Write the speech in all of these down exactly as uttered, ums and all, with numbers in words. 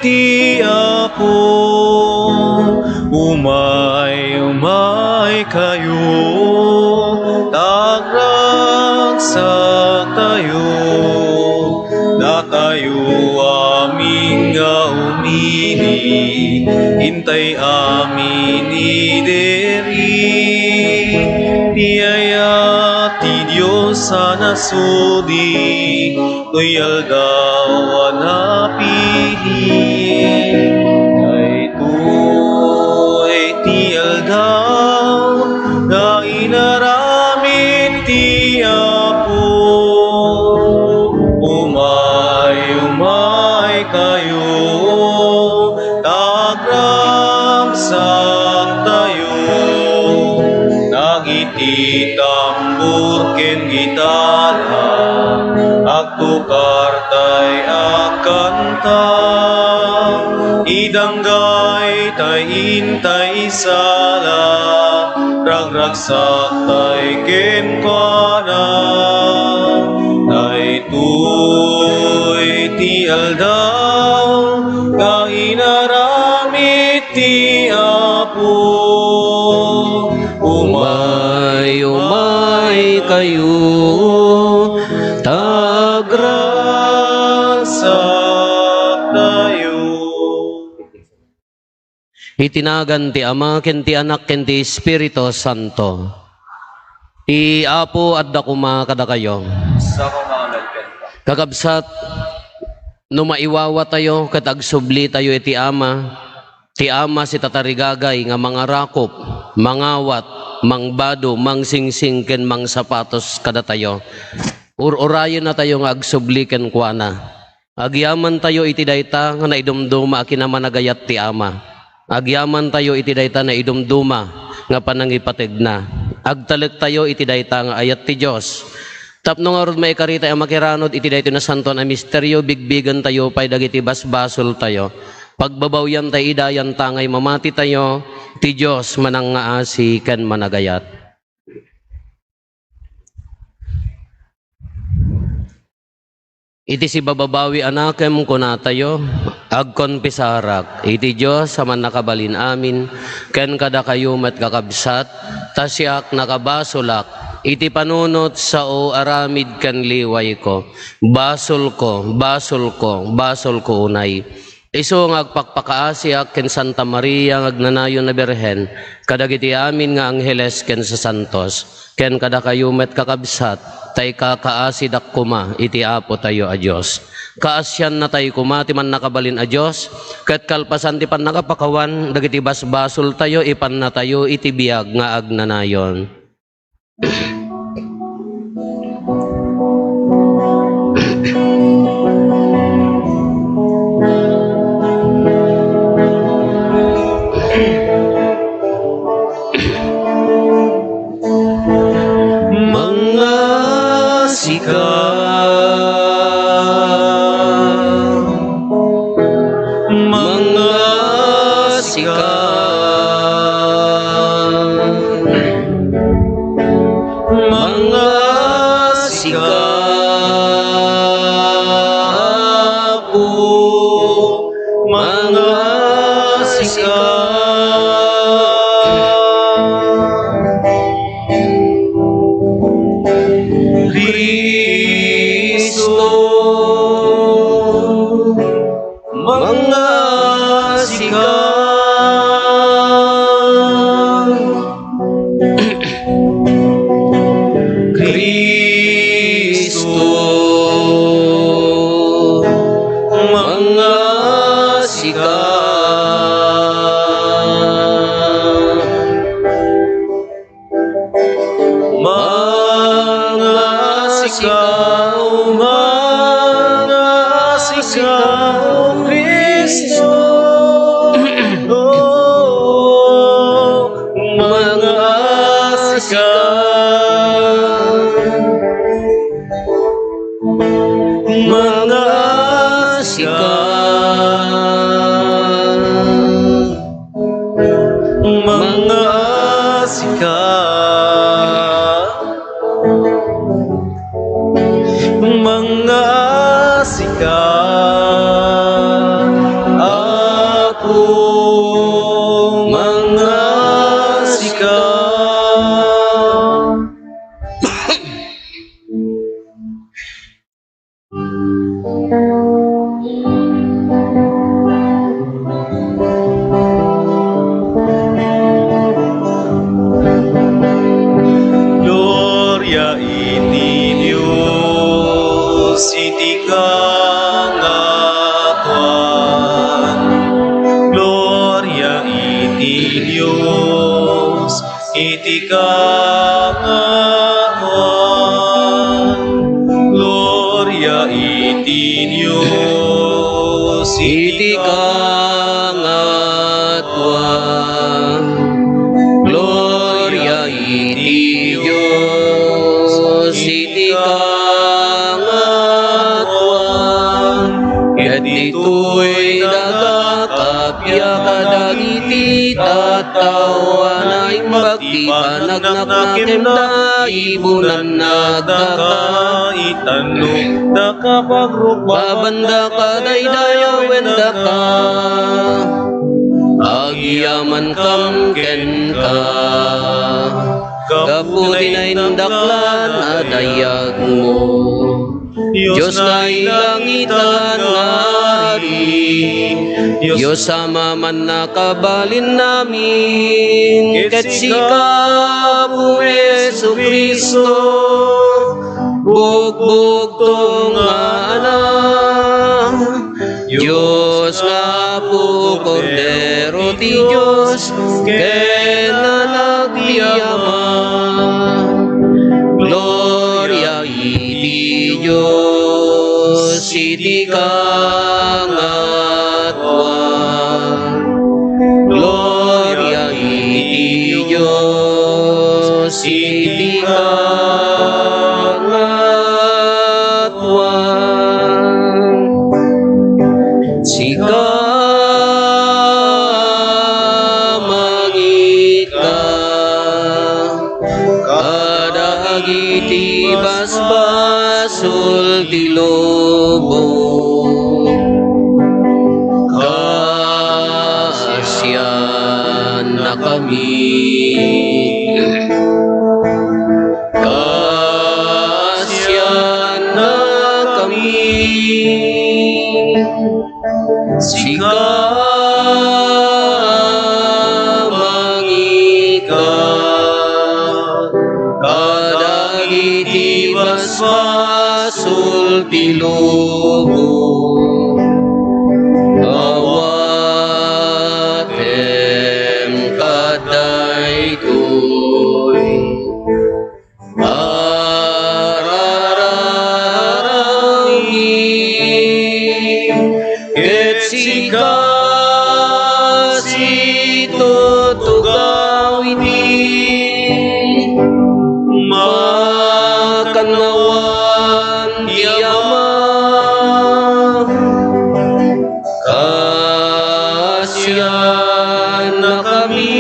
ti Apo. Umay, umay kayo, ta agragsaktayo. Datayo amin nga umili, intay amin idiri. Ti ayat ti Dios a nasudi, toy aldaw a napili. Daytoy ti aldaw nga inaramid ti Apo. Umay, umay kayo, ta agragsaktayo. Nagiti tambor ken gitara, agtukar tay agkanta. Idanggay tay intay isala, ragragsak tay kenkuana. Daytoy ti aldaw nga inaramid ti Apo. Umay, umay kayo, ta agragsaktayo. Iti nagan ti Ama, ken ti Anak, ken ti Espiritu Santo. Ti Apo adda koma kadakayo. Kakabsat, no maiwawatayo ket agsublitayo iti Ama, ti Ama sitatarigagay nga mangarakop, mangawat, mangbado, mangsingsing, ken mangsapatos kadatayo. Ur-urayennatayo nga agsubli kenkuana. Agyamantayo iti dayta nga naidumduma a kinamanagayat ti Ama. Agyamantayo iti dayta naidumduma nga panangipategna. Agtalektayo iti dayta nga ayat ti Dios. Tapno ngarud, maikaritayo a makiranod iti daytoy nasantoan a misterio, bigbigentayo pay dagiti basbasoltayo. Pagbabawiantayo ida yantangay mamatitayo, ti Dios manangngaasi ken managayat. Iti sibababawi a nakem, kunatayo, agkonfesarak iti Dios a Mannakabalin-amin, ken kadakayo met, kakabsat, ta siak nakabasolak iti panunot sao aramid ken liwayko. Basolko, basolko, basolko unay. Isu nga agpakpakaasiak ken Santa Maria nga agnanayon a Birhen, kadagiti amin nga angheles ken sasantos, ken kadakayo met, kakabsat, ta ikakaasidak koma iti Apotayo a Dios. Kaasiannatay koma ti Mannakabalin a Dios, ket kalpasan ti pannakapakawan dagiti basbasoltayo, ipannatayo iti biag nga agnanayon. Mangasika. Mangasika. Mangasika, Apo. Mangasika. Cristo, mangasika. Cristo, mangasika. Mangasika, mangasika, Cristo. Oh, mangasika. Mangasika. iti kangatuan. Gloria iti Dios iti kangatuan. Gloria iti Dios iti kangatuan. Ket ditoy daga kappia kadagiti tattao a naimbag ti panagnaknakemda, ibunannadaka, itannogdaka, pagrukbabandaka, daydayawendaka. Agyamankam kenka gapu ti naindaklan a dayagmo. Dios nailangitan nga Ari, Dios a mamannakabalinnamin, ket sika, Apo Jesu-Cristo, bugbugtong nga Anak, Dios nga Apo, Kordero ti Dios, ken Anak ti Ama. Gloria iti Dios iti kangatuan. Gloria iti Dios iti kangatuan. Sika, mangika kadagiti basbasol ti lubong. Kaasiannakami. Kaasiannakami. Sika, mangika kadagiti basbasol ti lubong. Awatem kadaytoy. Arararawi, ket sika situtugaw iti makannawan ti Ama. Kaasiannakami.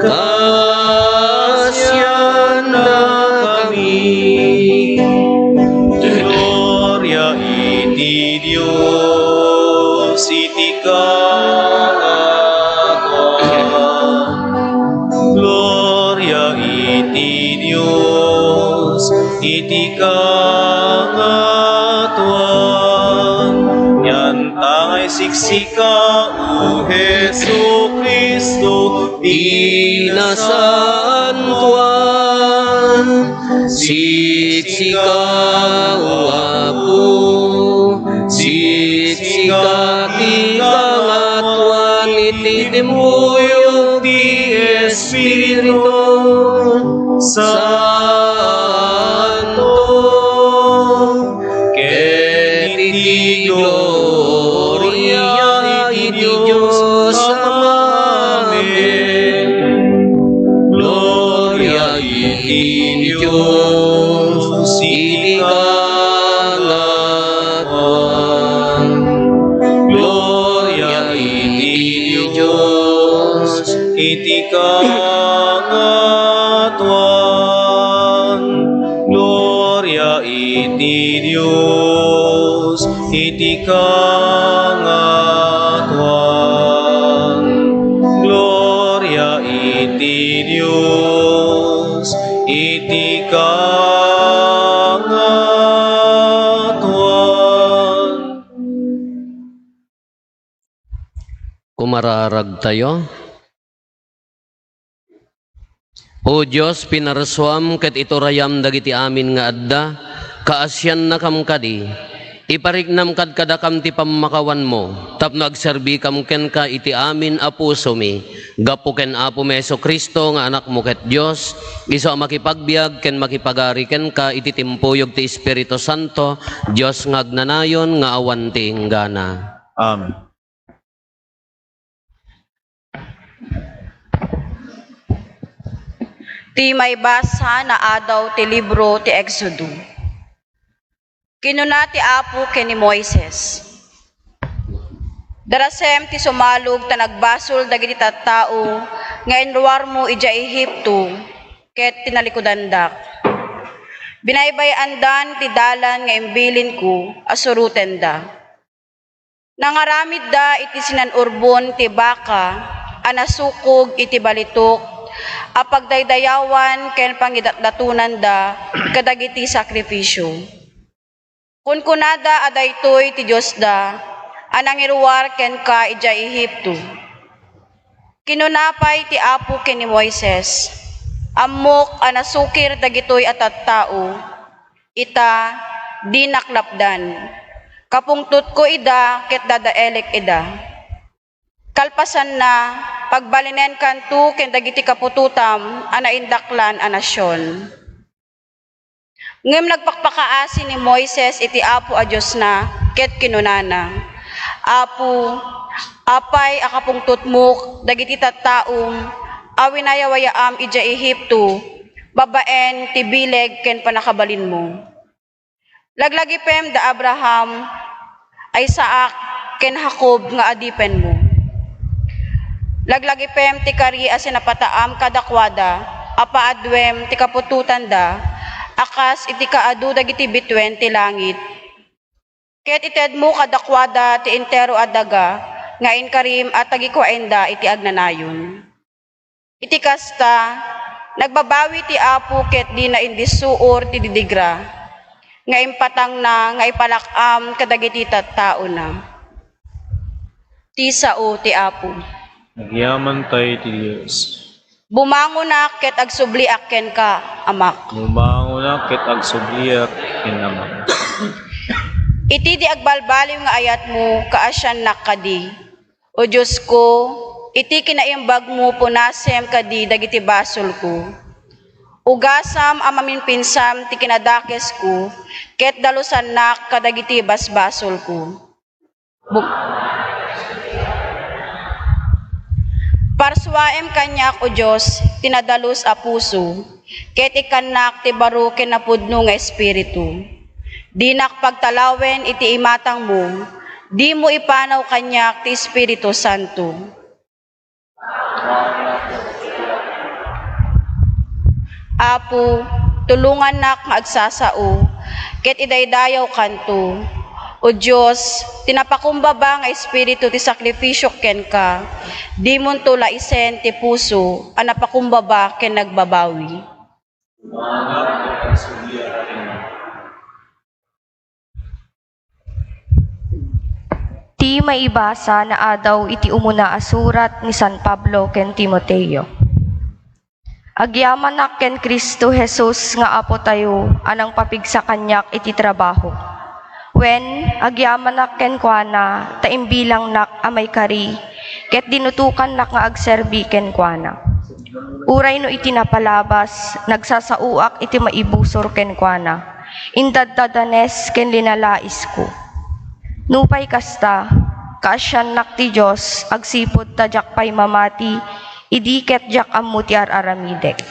Kaasiannakami. Gloria iti Dios iti kangatuan. Gloria iti Dios iti kangatuan. Yantangay siksika, O Jesu-Cristo, ti nasantoan. Siksika, O Apo, siksika ti kangatuan iti timpuyog ti Espiritu Santo, ket iti gloria iti Dios Ama. Amen. Gloria iti Dios iti kangatuan. Gloria iti Dios iti kangatuan. Gloria iti Dios iti kangatuan. Gloria iti Dios iti kangatuan. Umararagtayo. O Dios, pinarsuam ket iturayam dagiti amin nga adda, kaasiannakam kadi. Ipariknam kadkadakam ti pammakawanmo, tapno agserbikam kenka iti amin a pusomi, Gapu ken Apomi Jesu-Cristo nga Anakmo ket Dios, isu a makipagbiag ken makipagari kenka iti timpuyog ti Espiritu Santo, Dios nga agnanayon nga awan ti inggana. Amen. Ti maibasa nga adaw ti libro ti Exodo. Kinuna ti Apo ken ni Moises, "Darasem ti sumalog ta nagbasol dagiti tattao nga inruarmo idiay Egipto ket tinalikudandak. Binaybay-andan ti dalan nga imbilinko a surotenda. Nangaramidda iti sinan-urbon ti baka a nasukog iti balitok a pagdaydayawan ken pangidatdatonanda kadagiti sakrifisio. Kunkunada a daytoy ti Diosda a nangiruar kenka idiay Egipto." Kinuna pay ti Apo ken ni Moises, "Ammok a nasukir dagitoy a tattao. Ita, dinak lapdan. Kapungtotko ida ket dadaelek ida. Kalpasanna, pagbalinenkanto ken dagiti kaputotam a naindaklan a nasion." Ngem nagpakpakaasi ni Moises iti Apo a Diosna ket kinunana, "Apo, apay a kapungtotmok dagiti tattaom a winayawayaam idiay Egipto babaen ti bileg ken pannakabalinmo? Laglagipem da Abraham, Isaac, ken Jacob nga adipenmo. Laglagipem ti kari a sinapataam kadakuada a paaduem ti kaputotanda a kas iti kaadu dagiti bituen ti langit. Ket itedmo kadakuada ti entero a daga nga inkarim a tagikuaenda iti agnanayon." Iti kasta, nagbabawi ti Apo ket dina indissuor ti didigra nga impatangna nga ipalak-am kadagiti tattaona. Ti sao ti Apo. Agyamanak iti Dios. Bumangonak ket agsubliak kenka, Amak. Bumangonak ket agsubliak ken Amak. Iti di agbalbaliw nga ayatmo, kaasiannak kadi. O Diosko, iti kinaimbagmo punasem kadi dagiti basolko. Ugasam a maminpinsam ti kinadakesko, ket dalusannak kadagiti basbasolko. Bu-, Parsuaem kaniak, O Dios, ti nadalus a puso, ket ikkannak ti baro ken napudno nga espiritu. Dinak pagtalawen iti imatangmo, dimo ipanaw kaniak ti Espiritu Santo. Apo, tulongannak nga agsasao, ket idaydayawkanto. O Dios, ti napakumbaba nga espiritu ti sakrifisiok kenka, dimonto laisen ti puso a napakumbaba ken nagbabawi. Ti maibasa nga adaw iti umuna a surat ni San Pablo ken Timoteo. Agyamanak ken Cristo Jesus nga Apotayo a nangpapigsa kaniak iti trabaho. Wen, agyamanak kenkuana ta imbilangnak a maikari ket dinutokannak nga agserbi kenkuana. Uray no iti napalabas, nagsasaoak iti maibusor kenkuana, indaddadanes ken linalaisko. Nupay kasta, kaasiannak ti Dios agsipud ta diak pay mamati idi ket diak ammo ti ar-aramidek.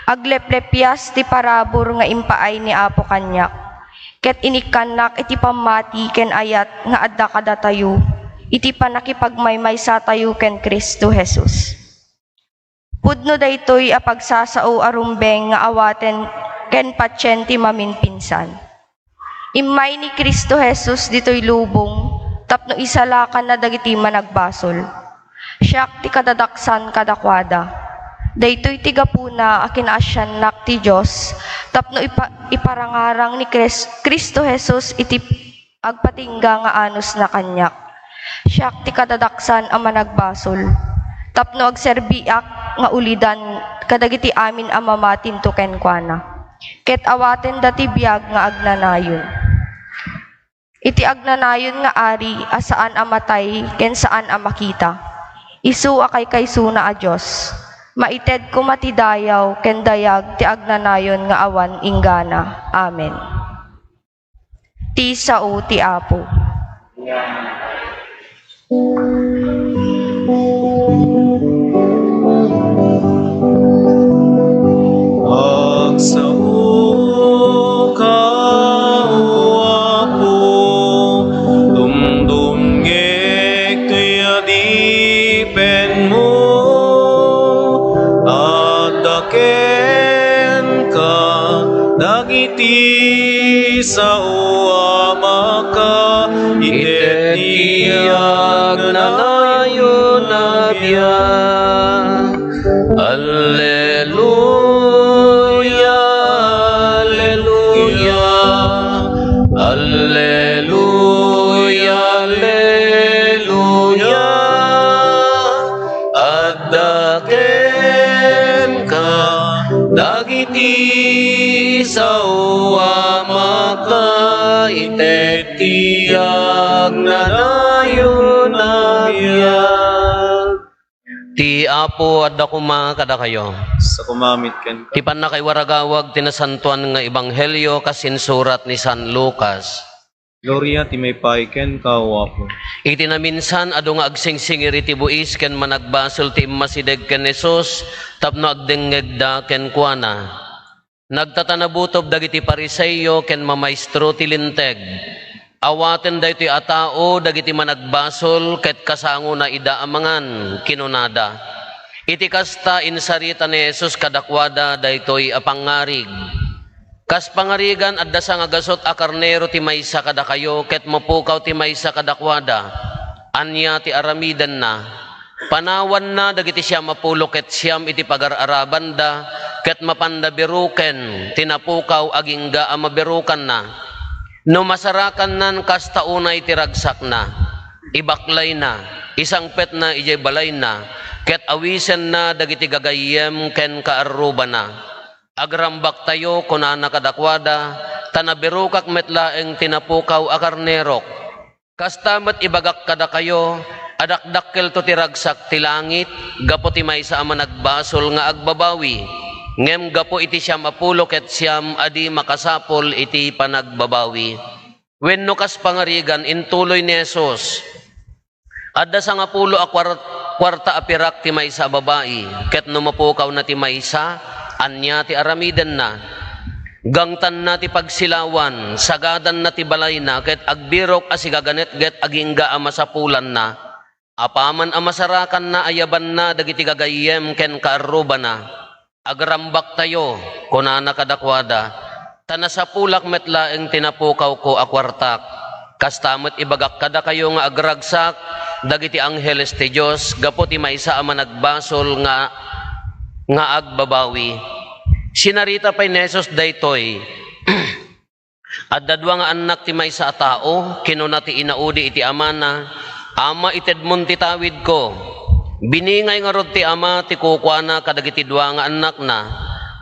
Agleplepias ti parabur nga impaay ni Apo kaniak, ket inikkannak iti pammati ken ayat nga adda kadatayo iti pannakipagmaymaysatayo ken Cristo Jesus. Pudno daytoy a pagsasao a rumbeng nga awaten ken patien ti maminpinsan. Immay ni Cristo Jesus ditoy lubong tapno isalakanna dagiti managbasol. Siak ti kadadaksan kadakuada. Daytoy ti gapuna a kinaasiannak ti Dios tapno ipa-, iparangarang ni Cris-, Cristo Jesus iti agpatingga nga anusna kaniak. Siak ti kadadaksan a managbasol, tapno agserbiak nga ulidan kadagiti amin a mamatinto kenkuana, ket awatenda ti biag nga agnanayon. Iti agnanayon nga ari a saan a matay ken saan a makita. Isu a kaykaysuna a Dios, maited koma ti dayaw ken dayag ti agnanayon nga awan inggana. Amen. Ti sao ti Apo. Agsaoka, O Apo, tumtumngek ti adipenmo. Adda kenka dagiti sao a makaited ti agnanayon a biag. Alleluia, alleluia, alleluia, alleluia. Adda kenka dagiti sao a makaited ti agnanayon a biag. Ti Apo adda koma kadakayo. Sa kumamit ken Ti pannakaiwaragawag ti nasantoan nga ebanghelio kas insurat ni San Lucas. Gloria ti maipaay kenka, O Apo. Iti naminsan, adu nga agsingsingir iti buis ken managbasol ti immasideg ken Jesus tapno agdengngegda kenkuana. Nagtatanabutob dagiti Fariseo ken mamaestro ti Linteg. Awaten daytoy a tao dagiti managbasol ket kasangona ida a mangan, kinunada. Iti kasta, insarita ni Jesus kadakuada daytoy a pangngarig. Kas pangarigan, adda sangagasut a karnero ti maysa kadakayo ket mapukaw ti maysa kadakuada. Ania ti aramidenna? Panawanna dagiti siam a pulo ket siam iti pagar-arabanda ket mapanda biruken ti napukaw agingga a mabirukanna. No masarakannan, kasta unay ti ragsakna. Ibaklayna, isangpetna idiay balayna, ket awisenna dagiti gagayyem ken kaarrubana. "Agrambaktayo," kunana kadakuada, "ta nabirukak met laeng ti napukaw a karnerok." Kasta met ibagak kadakayo a dakdakkelto ti ragsak ti langit gapu ti maysa a managbasol nga agbabawi, ngem gapu iti siam a pulo ket siam a di makasapul iti panagbabawi. Wenno kas pangarigan, intuloy ni Jesus, "Adda sangapulo a kuar-, kuarta a pirak ti maysa a babai, ket no mapukawna ti maysa, ania ti aramidenna? Gangtanna ti pagsilawan, sagadanna ti balayna, ket agbirok a sigaganetget agingga a masapulanna. Apaman a masarakanna a yabanna dagiti gagayyem ken kaarrubana, 'Agrambaktayo,' kunana kadakuada, 'ta nasapulak met laeng ti napukawko a kuartak.' Kasta met ibagak kadakayo nga agragsak dagiti angheles ti Dios gapu ti maysa a managbasol nga, nga agbabawi." Sinarita pay ni Jesus daytoy. Adda dua nga annak ti maysa a tao. Kinuna ti inaudi iti amana, "Ama, itedmon ti tawidko." Biningay ngarud ti ama ti kukuana kadagiti dua nga annakna.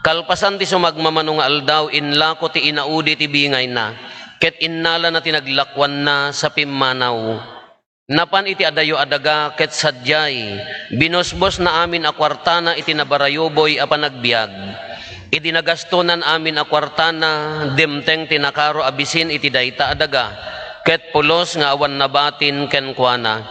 Kalpasan ti sumagmamano nga aldaw, inlako ti inaudi ti bingayna, ket innalana ti naglakuanna sa pimmanaw. Napan iti adayo a daga ket sadiay, binusbosna amin a kuartana iti nabarayuboy a panagbiag. Idi nagastonan amin a kuartana, dimteng ti nakaro a bisin iti dayta a daga, ket pulos nga awan nabatin kenkuana.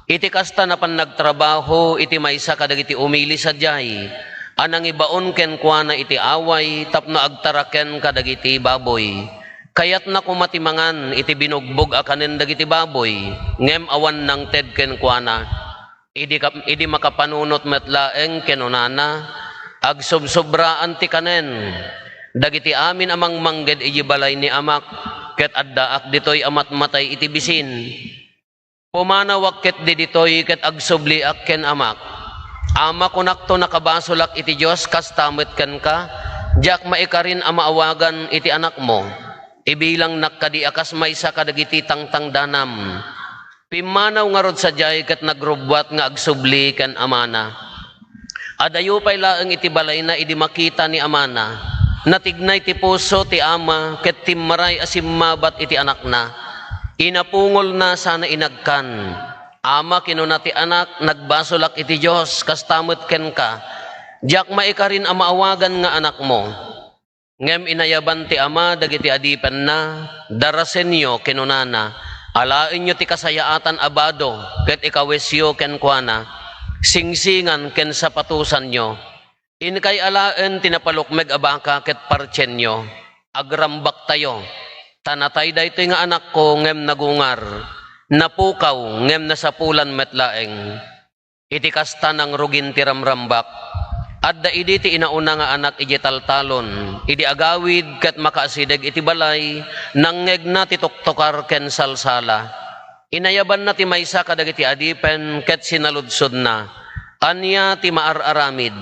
Iti kasta, napan nagtrabaho iti maysa kadagiti umili sadiay a nangibaon kenkuana iti away tapno agtaraken kadagiti baboy. Kayatna koma ti mangan iti binugbog a kanen dagiti baboy, ngem awan nangted kenkuana. Idi kap-, idi makapanunot met laeng, kinunana, "Agsubsobraan ti kanen dagiti amin a mangmangged idiay balay ni amak, ket addaak ditoy a matmatay iti bisin. Pumanawak ketdi ditoy ket agsubliak ken amak. Ama, kunakto, nakabasolak iti Dios kasta met kenka. Diak maikarin a maawagan iti anakmo. Ibilangnak kadi a kas maysa kadagiti tangtangdanam." Pimmanaw ngarud sadiay ket nagrubbuat nga agsubli ken amana. Adayo pay laeng iti balayna idi makita ni amana. Natignay ti puso ti ama ket timmaray a simmabat iti anakna. Inapungolna sana inagkan. "Ama," kinuna ti anak, "nagbasolak iti Dios, kasta met kenka. Diak maikarin a maawagan nga anakmo." Ngem inayaban ti ama dagiti adipenna, "Darasenyo," kinunana, "alaenyo ti kasayaatan a bado ket ikawesyo kenkuana, singsingan ken sapatosanyo. Inkay alaen ti napalukmeg a baka ket partienyo. Agrambaktayo. Ta natay daytoy nga anakko ngem nagungar, napukaw ngem nasapulan met laeng." Iti kasta, nangrugin ti ramrambak. Adda idi ti inauna nga anak idiay taltalon. Idi agawid ket makaasideg iti balay, nangngegna ti tuktokar ken salsala. Inayabanna ti maysa kadagiti adipen ket sinaludsodna, "Ania ti maar-aramid?"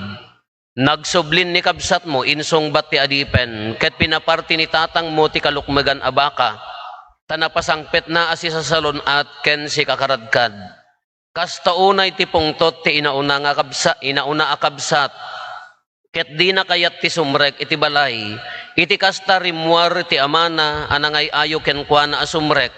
"Nagsublin ni kabsatmo," insungbat ti adipen, "ket pinaparti ni tatangmo ti kalukmegan a baka, ta napasangpetna a sisasalun-at ken sikakaradkad." Kasta unay ti pungtot ti inauna nga kabsa-, inauna a kabsat, ket dina kayat ti sumrek iti balay. Iti kasta, rimmuar ti amana a nangay-ayo kenkuana a sumrek.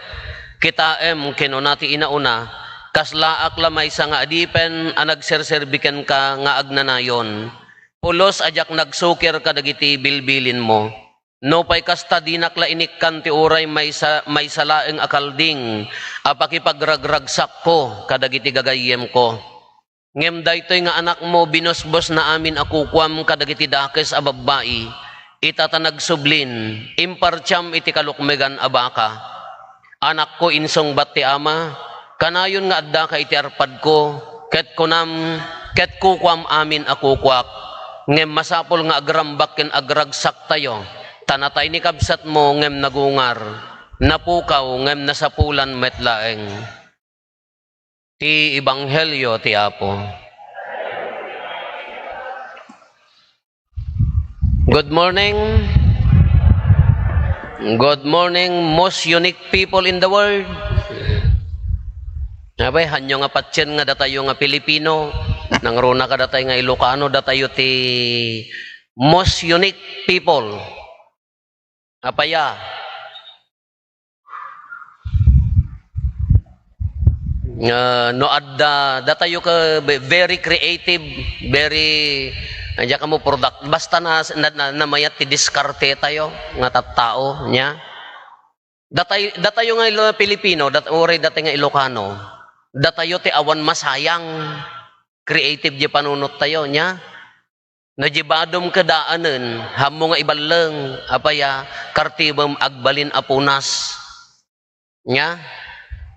"Kitaem," kinuna ti inauna, "kaslaak la maysa nga adipen a nagserserbi kenka nga agnanayon. Pulos a diak nagsukir kadagiti bilbilinmo. Nupay kasta, dinak la inikkan ti uray maysa, maysa laeng a kalding a pakipagragragsakko kadagiti gagayyemko. Ngem daytoy nga anakmo, binusbosna amin a kukuam kadagiti dakes a babbai. Ita ta nagsublin, impartiam iti kalukmegan a baka." "Anakko," insungbat ti ama, "kanayon nga addaka iti arpadko, ket kunam, ket kukuam amin a kukuak. Ngem masapul nga agrambak ken agragsaktayo, ta natay ni kabsatmo ngem nagungar, napukaw ngem nasapulan met laeng." Ti Ebanghelio ti Apo. Good morning. Good morning, most unique people in the world. Abay, hanyo nga patien nga datayo nga Pilipino, nangruna ka datay nga Ilocano, datayo ti most unique people. Apaya? Nga no adda, datayo ka ve-, very creative, very, ah, diak ammo, product. Basta na, na, na, namayat ti diskarte tayo nga tattao, nya. Datay-, datayo nga Ilo-, Pilipino, dat-, uray datay nga Ilocano, datayo ti awan masayang, creative di panunot tayo, nya. No di badom kadaanen, hammo nga iballeng, apaya, kartibem agbalin a punas. Nya?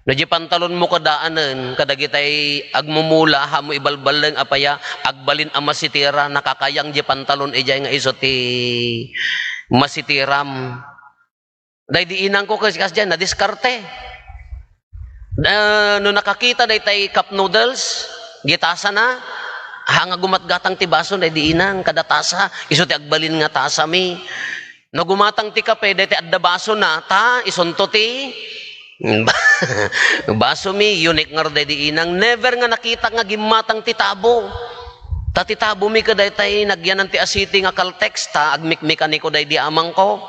No di pantalonmo kadaanen, kadagitay agmumula, hammo ibalballeng, apaya, agbalin a masitira, nakakayang di pantalon, idiay nga isu ti masitiram. Daydi inangko kas-, kasdiay, nadiskarte. Ah, no nakakita daytay cup noodles, gitasana, ha nga gumatgatang ti baso, daydi inang, kada tasa, isu ti agbalin nga tasami. No gumatang ti kape, daytay adda basona, ta, isunto ti basomi, unique ngarud daydi inang. Never nga nakitak nga gimmatang ti tabo. Ta ti tabomi kadaytay nagyanan ti asiti nga Caltex, ta agmikmekaniko daydi amangko.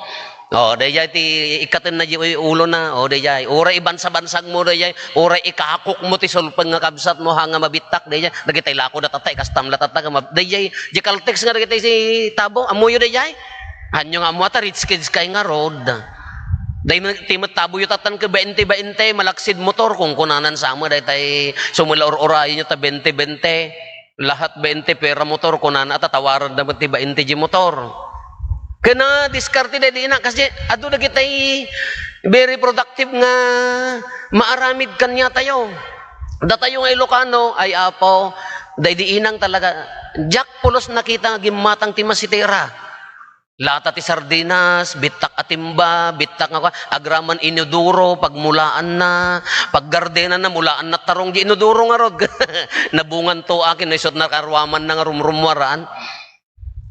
O, dayjay ti ikkatenna di ulona. O, dayjay. Uray ibansabansagmo, dayjay. Uray ikakokmo ti sulpeng nga kabsatmo, ha nga mabittak, dayjay. Dagitay lako da tatta, ikastam la tatta, nga mab-, dayjay. Di Caltex nga dagitay ti tabo, ammoyo, dayjay. Hanyo nga ammo, ata rich kids kay ngarud. Day, ti met taboyo tattan ke bainte, bainte, malaksid motor, kung kunanan sama, daytay sumula ur-urayenyo ta bainte, bainte. Lahat bainte pera motor, kunana, tatawaran da met ti bainte di motor. Ken nadiskarte daydi ina, kasdi adu dagitay very productive nga maaramid kaniatayo. Datayo nga Ilocano, ay apo, daydi inang talaga, diak pulos nakita nga gimmatang ti masitira. Lata ti sardinas, bittak a timba, bittak nga kua-, agraman inodoro, pagmulaanna, paggardenanna, mulaanna tarong di inodoro ngarud. Nabungan to akin, no isut nakaruamanna nga rumrumuaran.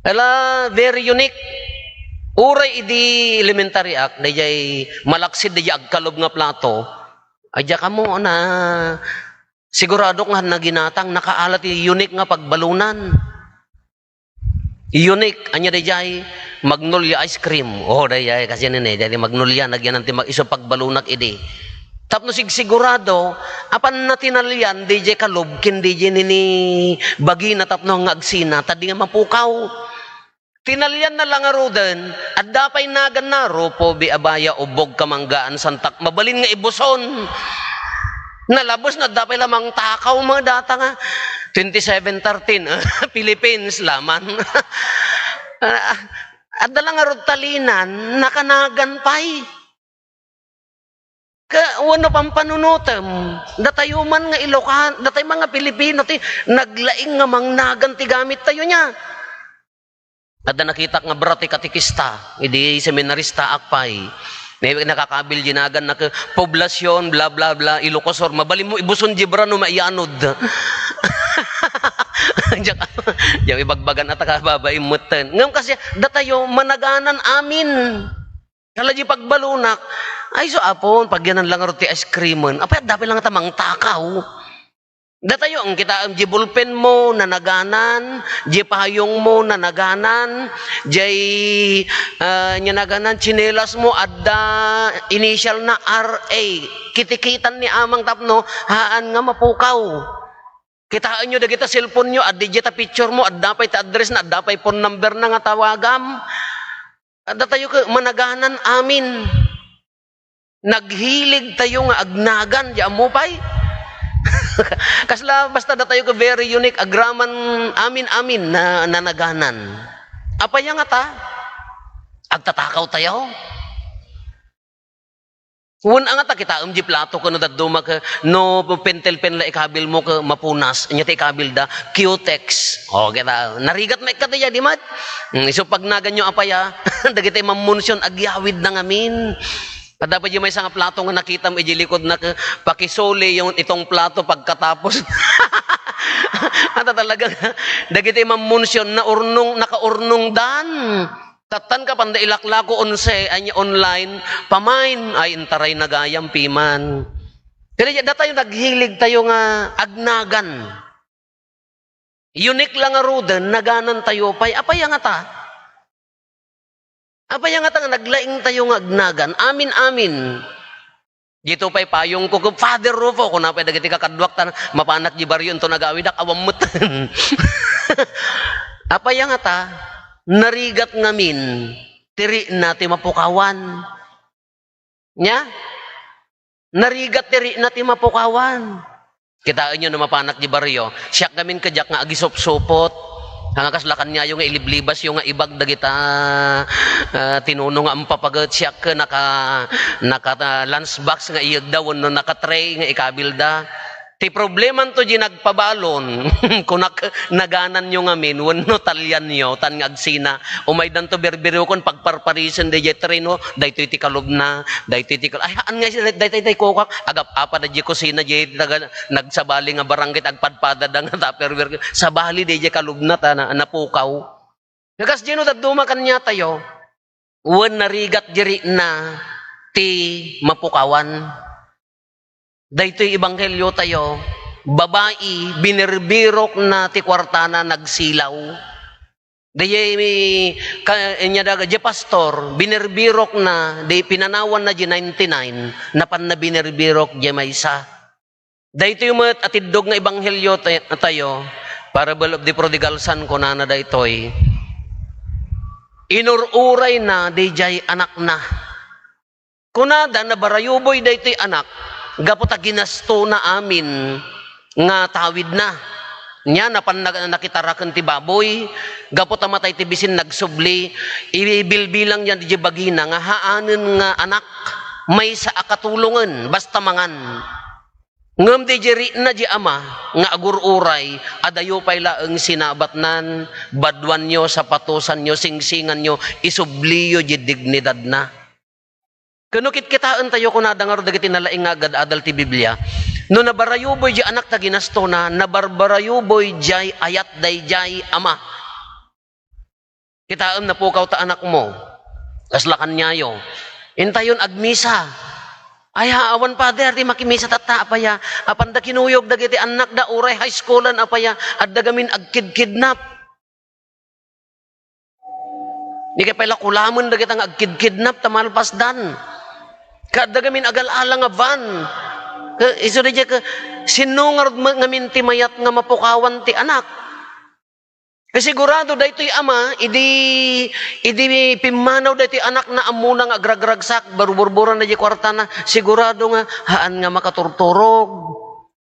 Ala, very unique. Uray idi elementary ak, dayjay malaksid, dayjay agkalob nga plato. Ay, diak ammo na, sigurado nga naginatang, nakaala ti unique nga pagbalunan. Unique, anya dayjay, Magnolia ice cream. Oh, dayjay, kasi nini, dayjay Magnolia, nagyanan ti mag-, isu pagbalunak idi. Tapno sigsigurado, apanna tinalian, diay kalub, ken diay nini bagina tapno nga agsina, ta di nga mapukaw. Tinalianna la ngaruden, adda pay naganna, Rufo, Biabaya, Ubbog, Kamanggaan, Santak, mabalin nga ibuson. Nalabes na adda pay la mangtakaw, mga data nga twenty-seven thirteen, Philippines laman. Ah, adda la ngarud talinan, nakanagan pay. Ka, wenno pampanunotem, datayo man nga Ilokan, datay man nga Pilipino ti naglaing nga mangnagan ti gamit tayo nia. Adda nakitak nga bra ti katekista, idi seminarista ak pay. Nakakabil di naganna ket, poblasyon, bla, bla, bla, Ilocos Sur. Mabalin mo ibuson di bra no maianod. Diak, diak ibagbagan at kababain metten. Ngem kasi, datayo, managanan amin. Kala di pagbalonak, ay, so, Apo, pagyanan lang ngarud ti ice creamen. Apay, adda pay lang ta mangtakaw. Datayo, ang kitaem, di ballpen mo, nanaganan, di payong mo, nanaganan, di, ah, nia naganan, tsinelas mo, adda initial na R A. Kitikitan ni Amang tapno, haan nga mapukaw. Kitaenyo dagita cellphone-yo, adda diay ta picture mo, adda pay ti address na, adda pay phone number na nga tawagam. Adda tayo ket managanan amin. Naghilig tayo nga agnagan, di ammo pay. Kasla, basta datayo ket very unique, agraman amin-amin na nanaganan. Apay a ngata? Agtatakaw tayo? Wen a ngata, kitaem di plato ken no dadduma ket no pentel pen la ikabil mo ket mapunas, ania ti ikabil da? Cutex. O, kita, narigat met kadi, di met? Hmm, isu pagnaganyo apay a, dagiti mammunsion agyawid na ngamin. Adda pay di maysa nga plato nga nakitam idi likod na ket, pakisuli yung itong plato pagkatapos. Ata talaga, dagiti mammunsion, naurnong, nakaurnongdan. Tattan ka panda ilaklako onse, ay, online, pamain, ay, intaray na gayam, piman. Pero datayo naghilig tayo nga agnagan. Unique lang nga ruden, naganan tayo pay. Apay a ngata? Apay a ngata nga naglaing tayo nga agnagan? Amin-amin. Dito pay payong ko, Father Rufo, kuna pay dagiti kakaduak, ta mapanak di baryo, into nagawidak, awan met. Apay a ngata, narigat ngamin, ti rikna ti mapukawan. Nia? Narigat ti rikna ti mapukawan. Kitaenyo no mapanak di baryo, siak ngamin kadiak nga agisupsupot. Nga kasla kaniayo nga iliblibasyo nga ibag dagita, ah, tinuno nga ampapaget, siak ket naka, naka, ah, lunch box nga iyegda wenno naka-tray nga ikabilda. Ti problemanto di nagpabalon, kunak, nagananyo ngamin wenno talianyo, tan nga agsina, umaydanto birbirokon, pagparparisen daydiay tray no, daytoy ti kalubna, daytoy ti kal-, ay, haan nga, daytoy ti kokak, agap-apa daydiay kusina, daydiay taga, nagsabali nga barangay, agpadpadada nga Tupperware, sabali daydiay kalubna, ta na, napukaw. Nga kas dino dadduma kaniatayo, wen narigat di rikna ti mapukawan. Daytoy ebanghelio tayo, babai, binirbirokna ti kuartana, nagsilaw. Dayay ka-, ania daga, di pastor, binirbirokna, di pinanawanna di ninety-nine, napanna binirbirok di maysa. Daytoy met a tiddog nga ebanghelio tay-, tayo, Parable of the Prodigal Son, kunana daytoy, inur-urayna daydiay anakna. Kunada, nabarayuboy daytoy anak, gapu ta ginastona amin nga tawidna. Nia, napan na-, nakitaraken ti baboy, gapu ta matay ti bisin, nagsubli, ibilbilang yan di bagina nga haanen nga anak, maysa a katulongen, basta mangan. Ngem di rikna di ama nga agur-uray, adayo pay laeng sinabatnan, baduanyo, sapatosanyo, singsinganyo, isubliyo di dignidadna. Ken no kitkitaentayo, kunada ngarud dagiti nalaing nga agad-adal ti Biblia, no nabarayuboy di anak ta ginastona, nabarbarayuboy diay ayat daydiay ama. Kitaem, napukaw ta anakmo. Kasla kaniayo. Intayon agmisa. Ay, ha, awan, Father, ti makimisa tatta, apaya? Apanda kinuyog dagiti annakda, uray high schoolan, apaya? Adda gamin agkidkidnap. Di kay pay la kulamen dagita nga agkidkidnap ta malpasdan. Kaadda ngamin agal-ala nga van. Ka, isu daydiay ka, sinno ngarud ma-, ngamin ti mayat nga mapukawan ti anak? Ka sigurado daytoy ama, idi, idi pimmanaw daytoy anakna, ammona nga agragragsak, barburburan daydiay kuartana, sigurado nga haan nga makaturturog.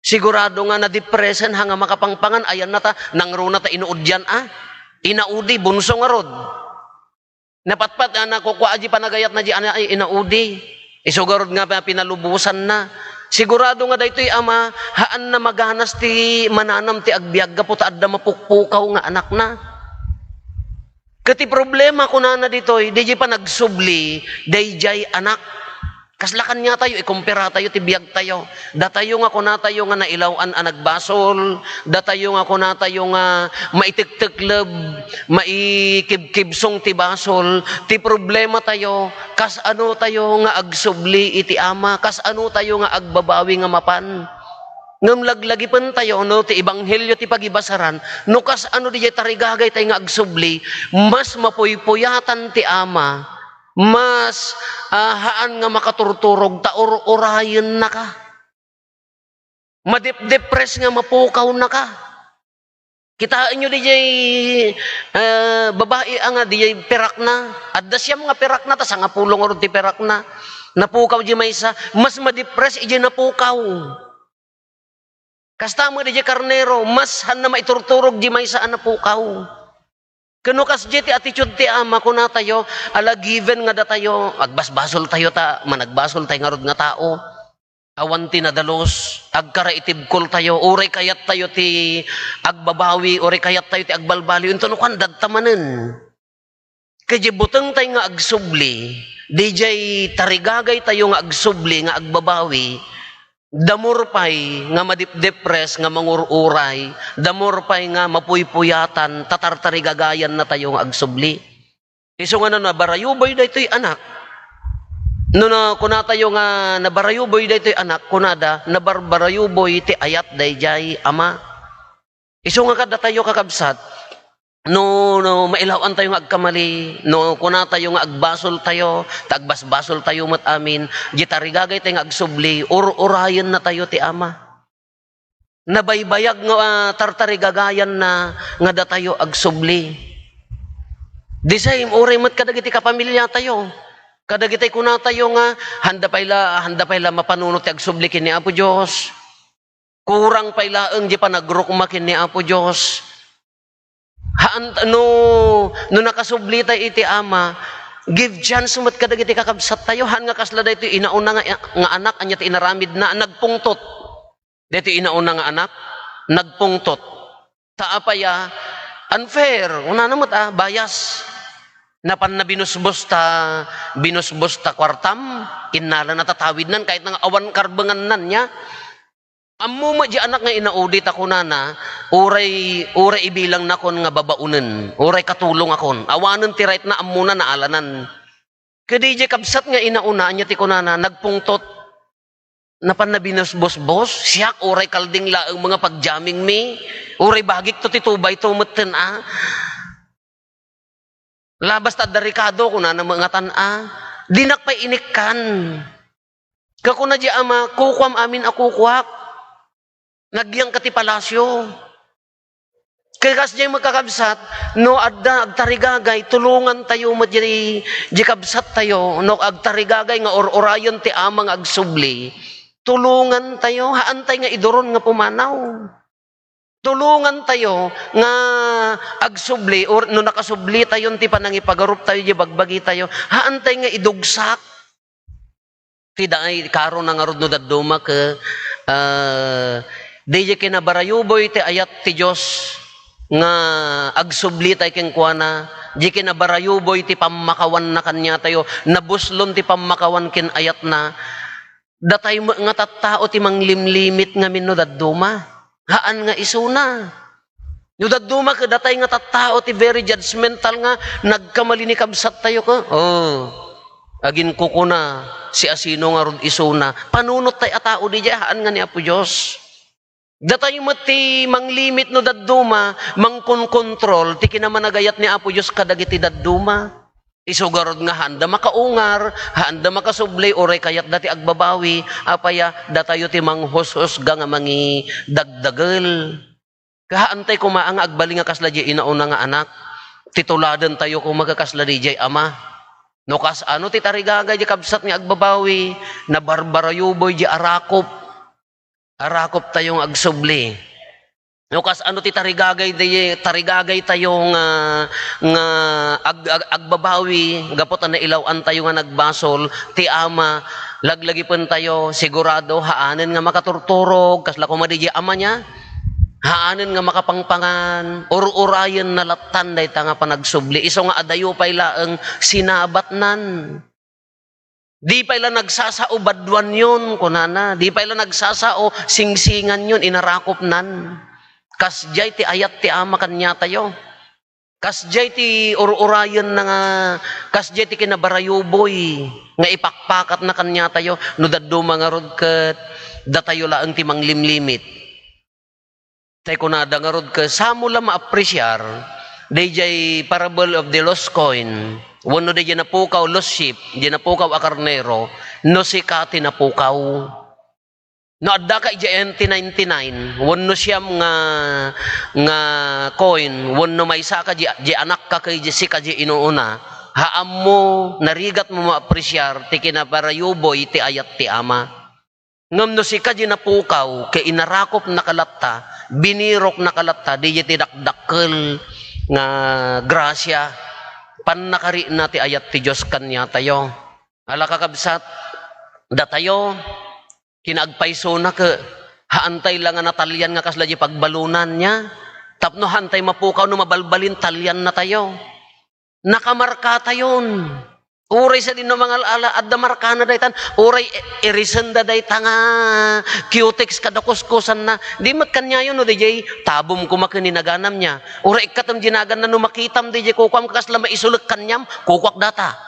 Sigurado nga nadepressen, ha nga makapangpangan, ayanna ta, nangruna ta inuudian, a. Inaudi, bunso ngarud. Napatpat, a, nakukua, a, di panagayatna, di, ana, ay, inaudi. Isu ngarud nga pa-, pinalubosanna. Sigurado nga daytoy ama, haanna maganas ti mananam ti agbiag gapu ta adda mapukpukaw nga anakna. Ket ti problema, kunana ditoy, daydiay panagsubli, daydiay anak. Kasla kaniatayo, ikumpara tayo ti biag tayo. Datayo nga kunatayo nga nailaw-an a nagbasol, datayo nga kunatayo nga maitektekleb, maikibkibsong ti basol, ti problema tayo, kasano tayo nga agsubli iti Ama, kasano tayo nga agbabawi nga mapan. Ngem laglagipen tayo, no, ti ebanghelio ti pagibasaran, no kasano daydiay tarigagay tayo nga agsubli, mas mapuypuyatan ti Ama, mas, ah, haan nga makaturturog ta ur-urayennaka. Madepdepres nga mapukawnaka. Kitaenyo daydiay, eh, babai a nga daydiay perakna. Adda siam nga perakna, ta sangapulo ngarud ti perakna. Napukaw di maysa, mas madepres idiay napukaw. Kasta met daydiay karnero, mas haanna maiturturog di maysa a napukaw. Ken no kasdiay ti attitude ti Ama, kunatayo, ala, given nga datayo, agbasbasoltayo ta, managbasoltayo ngarud nga tao. Awan ti nadalus, agkaraitibkoltayo, uray kayattayo ti agbabawi, uray kayattayo ti agbalbaliw, inton no kuan, dadta manen. Ket diay butengtayo nga agsubli, daydiay tarigagaytayo nga agsubli nga agbabawi, the more pay nga madepdepres, nga mangur-uray, the more pay nga mapuypuyatan, ta tartarigagayannatayo nga agsubli. Isu nga no nabarayuboy daytoy anak, no na, kunatayo nga nabarayuboy daytoy anak, kunada, nabarbarayuboy ti ayat daydiay ama. Isu nga kaddatayo, kakabsat, no, no mailaw-antayo nga agkamali, no kunatayo nga agbasoltayo, ta agbasbasoltayo met amin, diay tarigagaytayo nga agsubli, ur-urayennatayo ti Ama. Nabaybayag nga, ah, tartarigagayanna nga datayo agsubli. The same, uray met kadagiti kapamiliatayo. Kadagiti kunatayo nga, haanda pay la, haanda pay la mapanunot ti agsubli ken ni Apo Dios. Kurang pay laeng diay panagrukma ken ni Apo Dios. Haan, no, no nakasublitayo iti Ama, give chance met kadagiti kakabsattayo. Haan nga kasla daytoy inauna nga, nga anak, ania ti inaramidna? Nagpungtot. Daytoy inauna nga anak, nagpungtot. Ta apay a, unfair, kunana met a, bias. Napanna binusbos ta, binusbos ta kuartam, innala natatawidnan, kahit nga awan karbengannan, nia. Ammo met diay anak nga inaudi ta kunana, uray, uray ibilangakon nga babaonen, uray katulongakon. Awanen ti right na, ammona naalanan. Ket diay kabsat nga inauna, ania ti kunana, nagpungtot. Napanna binusbosbos, siak, uray kalding laeng nga pagjammingmi, uray bagikto ti tubayto metten a. Labas ta adda rekado, kunana met ngatan a. Dinak pay inikkan. Ket kuna diay ama, kukuam amin a kukuak. Nagyangka ti palasio. Ket kasdiay met kakabsat, no adda agtarigagay, tulongantayo met diay, diay kabsattayo, no agtarigagay nga ur-urayen ti Ama nga agsubli, tulongantayo, haantay nga iduron nga pumanaw. Tulongantayo nga agsubli, or no nakasublitayon ti panangipagaruptayo diay bagbagitayo, haantay nga idugsak. Ti daay, karona ngarud no dadduma ket, ah, diay kinabarayuboy ti ayat ti Dios nga agsublitay kenkuana, diay kinabarayuboy ti pammakawanna kaniatayo, nabuslon ti pammakawan ken ayatna. Datay met nga tattao ti manglimlimit ngamin no dadduma. Haan nga isuna. No dadduma ket datay nga tattao ti very judgmental nga nagkamali ni kabsattayo ket, oh, aginkukuna, siasino ngarud isuna? Panunottay a tao diay, haan nga ni Apo Dios. Datay met ti manglimit no dadduma, mangkonkontrol ti kinamanagayat ni Apo Dios kadagiti dadduma. Isu garud nga haanda makaungar, haanda makasubli, uray kayatda ti agbabawi, apay a, datayo ti manghus-husga nga mangidagdagel. Kahaantay koma nga agbalin nga kasla diay inauna nga anak. Ti tuladentayo koma nga kasla diay ama. No kas-ano ti tarigagay diay kabsat nga agbabawi, nabarbarayuboy diay arakop. Arakoptayo nga agsubli. No kas-ano ti tarigagay diay, tarigagaytayo nga, nga ag-, ag-, agbabawi, gapu ta nailaw-antayo nga nagbasol, ti ama, laglagipentayo, sigurado, haanen nga makaturturog, kasla koma diay ama niya, haanen nga makapangpangan, ur-urayenna lattan dayta nga panagsubli. Isu nga adayo pay laeng sinabatnan. Di pay la nagsasao baduanyon, kunana. Di pay la nagsasao singsinganyon, inarakopnan. Kasdiay ti ayat ti ama kaniatayo. Kasdiay ti ur-urayenna nga, kasdiay ti kinabarayuboy nga ipakpakatna kaniatayo. No dadduma ngarud ket datayo laeng ti manglimlimit. Tay kunada ngarud ket, "Saanmo la maapresiar daydiay parable of the lost coin, wenno daydiay napukaw, lost sheep, daydiay napukaw a karnero, no sika ti napukaw? No addaka idiay empty ninety-nine, wenno siam nga, nga coin, wenno maysaka diay, diay anakka ken diay sika diay inuuna, haanmo, narigatmo maapresiar ti kinabarayuboy ti ayat ti Ama." Ngem no sika diay napukaw, ket inarakopnaka latta, biniroknaka latta, daydiay ti dakdakkel nga grasia, pannakarina ti ayat ti Dios kaniatayo. Ala, kakabsat, datayo, kinaagpaysona ket haantay la nga natalian nga kasla diay pagbalunan niya. Tapno haantay mapukaw no mabalbalin, taliannatayo. Nakamarkatayon. Uray sadino mangal-ala, adda markana daytan. Uray i-, irisenda dayta nga cutex kada kuskusanna. Di met kaniayo no daydiay tabom koma ken ni naganam niya. Uray ikkatem diay naganna, no makitam daydiay kukuam, kasla maisulek kaniam, kukuak data.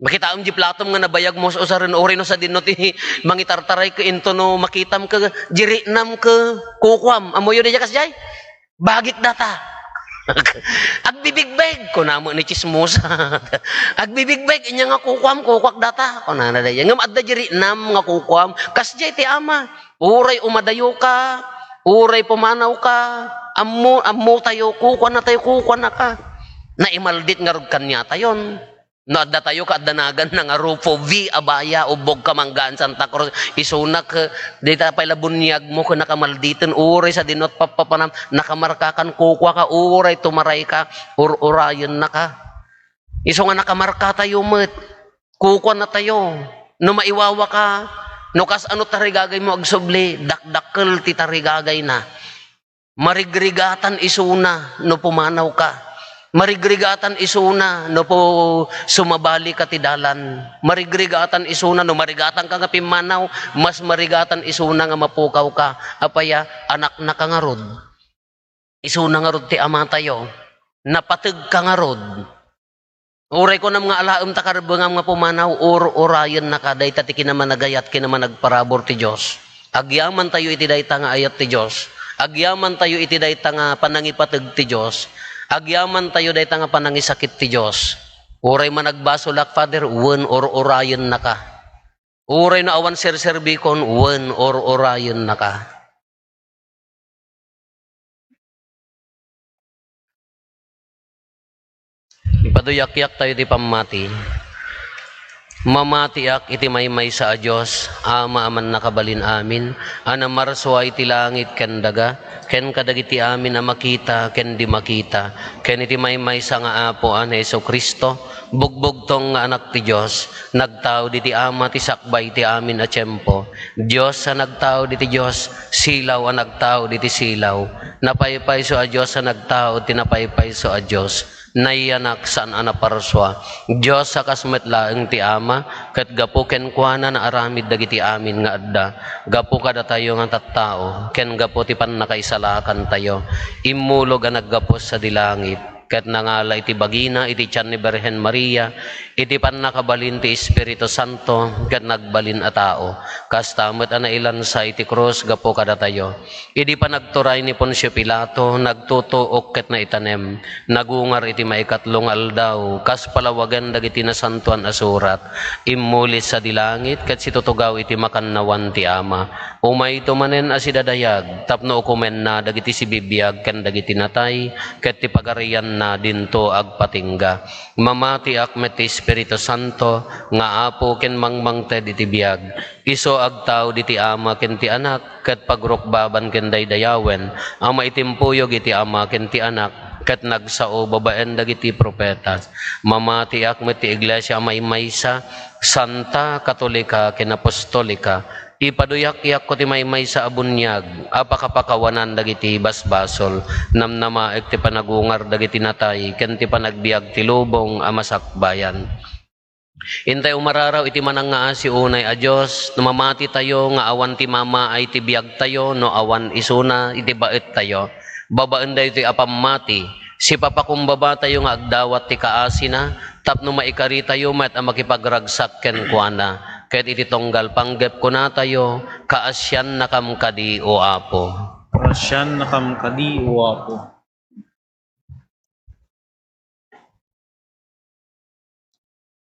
Makitaem diay platom nga nabayag mo sa usaren, uray no sadino ti mangitartaray ket into no makitam ket diay riknam ket kukuam. Ammoyo daydiay kasdiay? Bagik data. "Agbibigbeg," kuna met ni chismosa. "Agbibigbeg, ania nga kukuam, kukuak data," kunana daydiay. Ngem adda diay riknam nga kukuam. Kasdiay ti Ama. Uray umadayoka, uray pumanawka, ammo, ammotayo, kukuanatayo, kukuanaka. Naimaldit ngarud kaniatayon. No addatayo ket adda naganna nga Rufo V. Abaya, ubbogka manggaan Santa Cruz, isuna ket dayta pay la buniagmo ket nakamalditen, uray sadino ti pappapanam, nakamarkakan, kukuaka, uray tumarayka, ur-urayennaka. Isu nga nakamarkatayo met, kukuanatayo. No maiwawaka, no kas-ano tarigagaymo agsubli, dakdakkel ti tarigagayna. Marigrigatan isuna no pumanawka. Marigrigatan isuna no pu-, sumabalika ti dalan. Marigrigatan isuna no marigatanka nga pimmanaw, mas marigatan isuna nga mapukawka. Apay a, anaknaka ngarud. Isuna ngarud ti Amatayo. Napategka ngarud. Uray kunam nga alaem ta karbengam nga pumanaw, ur-urayennaka, dayta ti kinamanagayat, kinamanagparabur ti Dios. Agyamantayo iti dayta nga ayat ti Dios. Agyamantayo iti dayta nga panangipateg ti Dios. Agyamantayo dayta nga panangisakit ti Dios. Uray managbasolak, Father, wen ur-urayennaka. Uray no awan serserbikon, wen ur-urayennaka. Ipaduyakyak tayo ti pammati. Mamatiak iti maymaysa a Dios, Ama a mannakabalin amin, a namarsua iti langit ken daga, ken kadagiti amin a makita ken di makita, ken iti maymaysa nga Apo a ni Jesu-Cristo, bugbugtong nga Anak ti Dios, nagtaud iti Ama ti sakbay ti amin a tiempo, Dios a nagtaud iti Dios, silaw a nagtaud iti silaw, napaypayso a Dios a nagtaud ti napaypayso a Dios, nayanak saan a naparsua. Dios a kas met laeng ti Ama, ket gapu kenkuana naaramid dagiti amin nga adda, gapu kadatayo nga tattao, ken gapu ti pannakaisalakantayo. Immulog a naggapu sadi langit, ket nangala iti bagina iti tian ni Birhen Maria, iti pannakabalin ti Espiritu Santo, ket nagbalin a tao. Kasta met a nailansa iti krus gapu kadatayo. Idi panagturay ni Poncio Pilato, nagtutuok ket naitanem. Nagungar iti maikatlo nga aldaw, kas palawagen dagiti Nasantoan a Surat. Immuli sadi langit ket situtugaw iti makannawan ti Ama. Umayto manen a sidadayag tapno ukomenna dagiti sibibiag ken dagiti natay, ket ti pagarianna dinto agpatingga. Mamatiak met ti Espiritu Santo nga Apo ken mangmangted iti biag. Isu agtaud iti Ama ken ti Anak, ket pagrukbaban ken daydayawen a maitimpuyog iti Ama ken ti Anak, ket nagsao babaen dagiti profetas. Mamatiak met ti Iglesia a maymaysa, santa, katolika, ken apostolika. Ipaduyakyakko ti maymaysa a buniag a pakapakawanan dagiti basbasol. Namnamaek ti panagungar dagiti natay ken ti panagbiag ti lubong a masakbayan. Intay umararaw iti manangngaasi unay a Dios, no mamatitayo nga awan ti mamaay ti biagtayo, no awan isuna iti baettayo. Babaen daytoy a pammati, sipapakumbabatayo nga agdawat ti kaasina, tapno maikaritayo met a makipagragsak kenkuana. Ket iti tunggal panggep kunatayo, "Kaasiannakam kadi, O Apo." Kaasiannakam kadi, O Apo.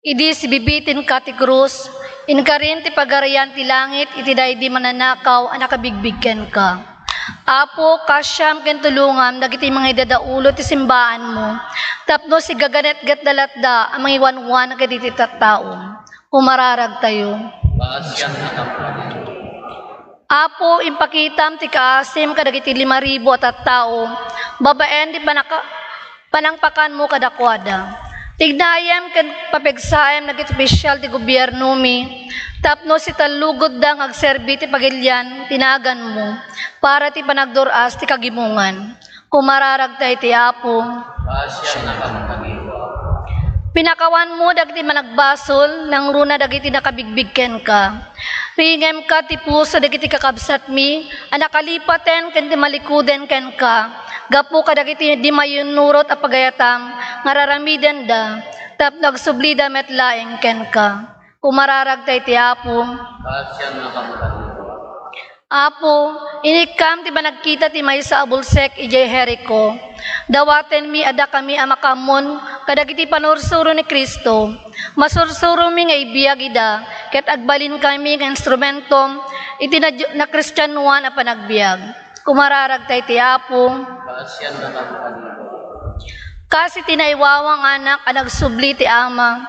Idi sibibitinka ti krus, inkarin ti pagarian ti langit iti daydi mananakaw a nakabigbig kenka. Apo, kaasiam ken tulongam dagiti mangidadaulo ti simbaanmo, tapno sigaganetgetda latda a mangiwanwan kadagiti tattao. Umararagtayo. Apo, impakitam ti kaasim kadagiti lima ribu a tattao, babaen ti panaka-, panangpakanmo kadakuada. Tignayem ken papigsaem dagiti opisyal ti gobiernomi, tapno sitallugotda nga agserbi ti pagilian ti naganmo para ti panagdur-as ti kagimongan. Umararagta iti Apo. Pinakawanmo dagiti managbasol, nangruna dagiti nakabigbig kenka. Ringemka ti puso dagiti kakabsatmi a nakalipaten ken ti malikoden kenka, gapu kadagiti di mayunurot a pagayatam nga raramidenda, tapno agsublida met laeng kenka. Umararagta iti Apo. Kaasiannakam kadi. Apo, inikkam ti panagkita ti maysa a bulsek idiay Jerico. Dawatenmi a dakami a makaammon kadagiti panursuro ni Cristo. Masursuromi nga ibiag ida, ket agbalinkami nga instrumento iti na-, nakristianoan a panagbiag. Umararagta iti Apo. Kaasiannakam kadi. Kas iti naiwawa nga anak a nagsubli ti ama,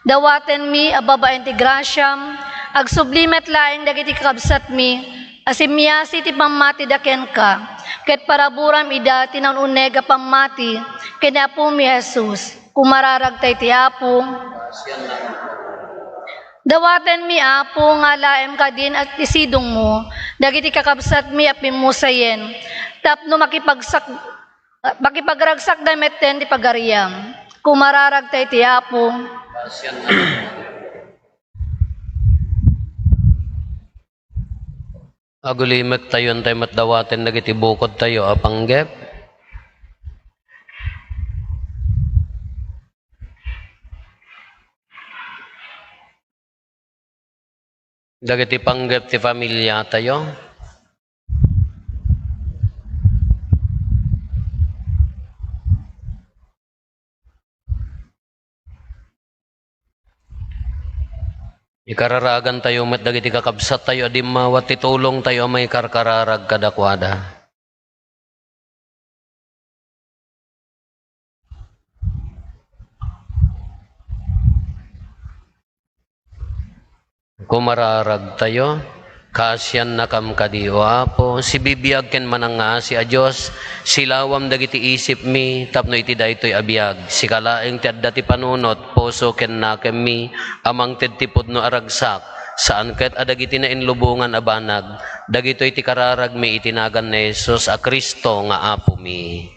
dawatenmi a babaen ti grasiam, agsubli met laeng dagiti kakabsatmi a simmiasi ti pammatida kenka, ket paraburam ida ti naun-uneg a pammati ken ni Apomi Jesus. Umararagta iti Apo. Dawatenmi, Apo, nga alaem kadin a ti sidongmo dagiti kakabsatmi a pimmusayen, tapno makipagsak-, makipagragsakda metten ti pagariam. Umararagta iti Apo. Agulimektayo, intay met dawaten dagiti bukodtayo a panggep. Dagiti panggep ti familiatayo. Ikararagantayo met dagiti kakabsattayo a dimmawa ti tulongtayo a maikarkararag kadakuada. Kumararagtayo, kaasiannakam kadi, O Apo, sibibiag ken manangngaasi a Dios, silawam dagiti isipmi tapno iti daytoy a biag, sika laeng ti adda ti panunot, puso ken nakemmi a mangted ti pudno a ragsak, saan ket a dagiti nainlubongan a banag, dagitoy ti kararagmi iti nagan ni Jesus a Cristo nga Apomi.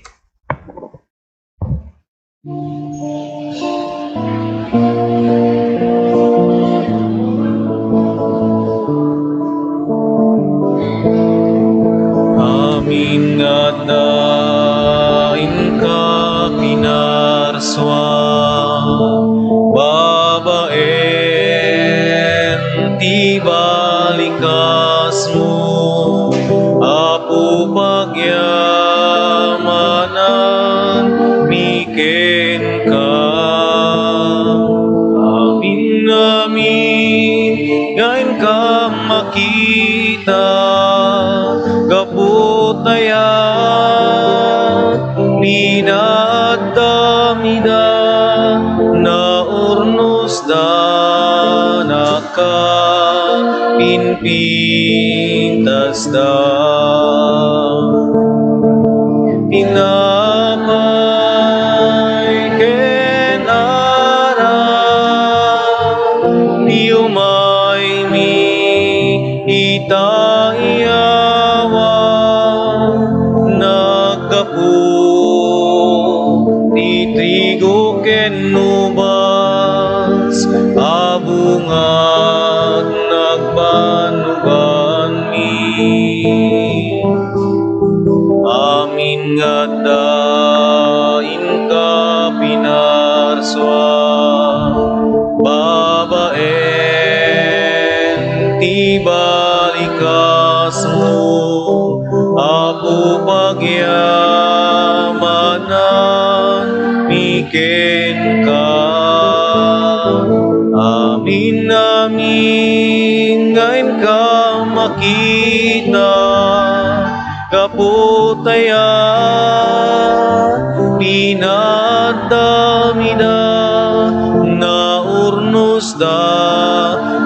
Amin nga adda inka pina- Sua, babaen ti balikasmo, Apo, pagyamanan mi kenka. Amin-amin nga inka makita, gapu ta aya, pinaadda mi da, naurnosda, nakapimpintasda. Tinapay ken arak, ti umaymi ita iyawa, naggapu ti trigo ken ubas a bungag nagbannuganmi. Amin nga adda inka pinarsua, babaen ti balikasmo, Apo, pagyamanan mi kenka. Amin-amin nga inka makita, gapu ta aya, pinaadda mi da, naurnosda,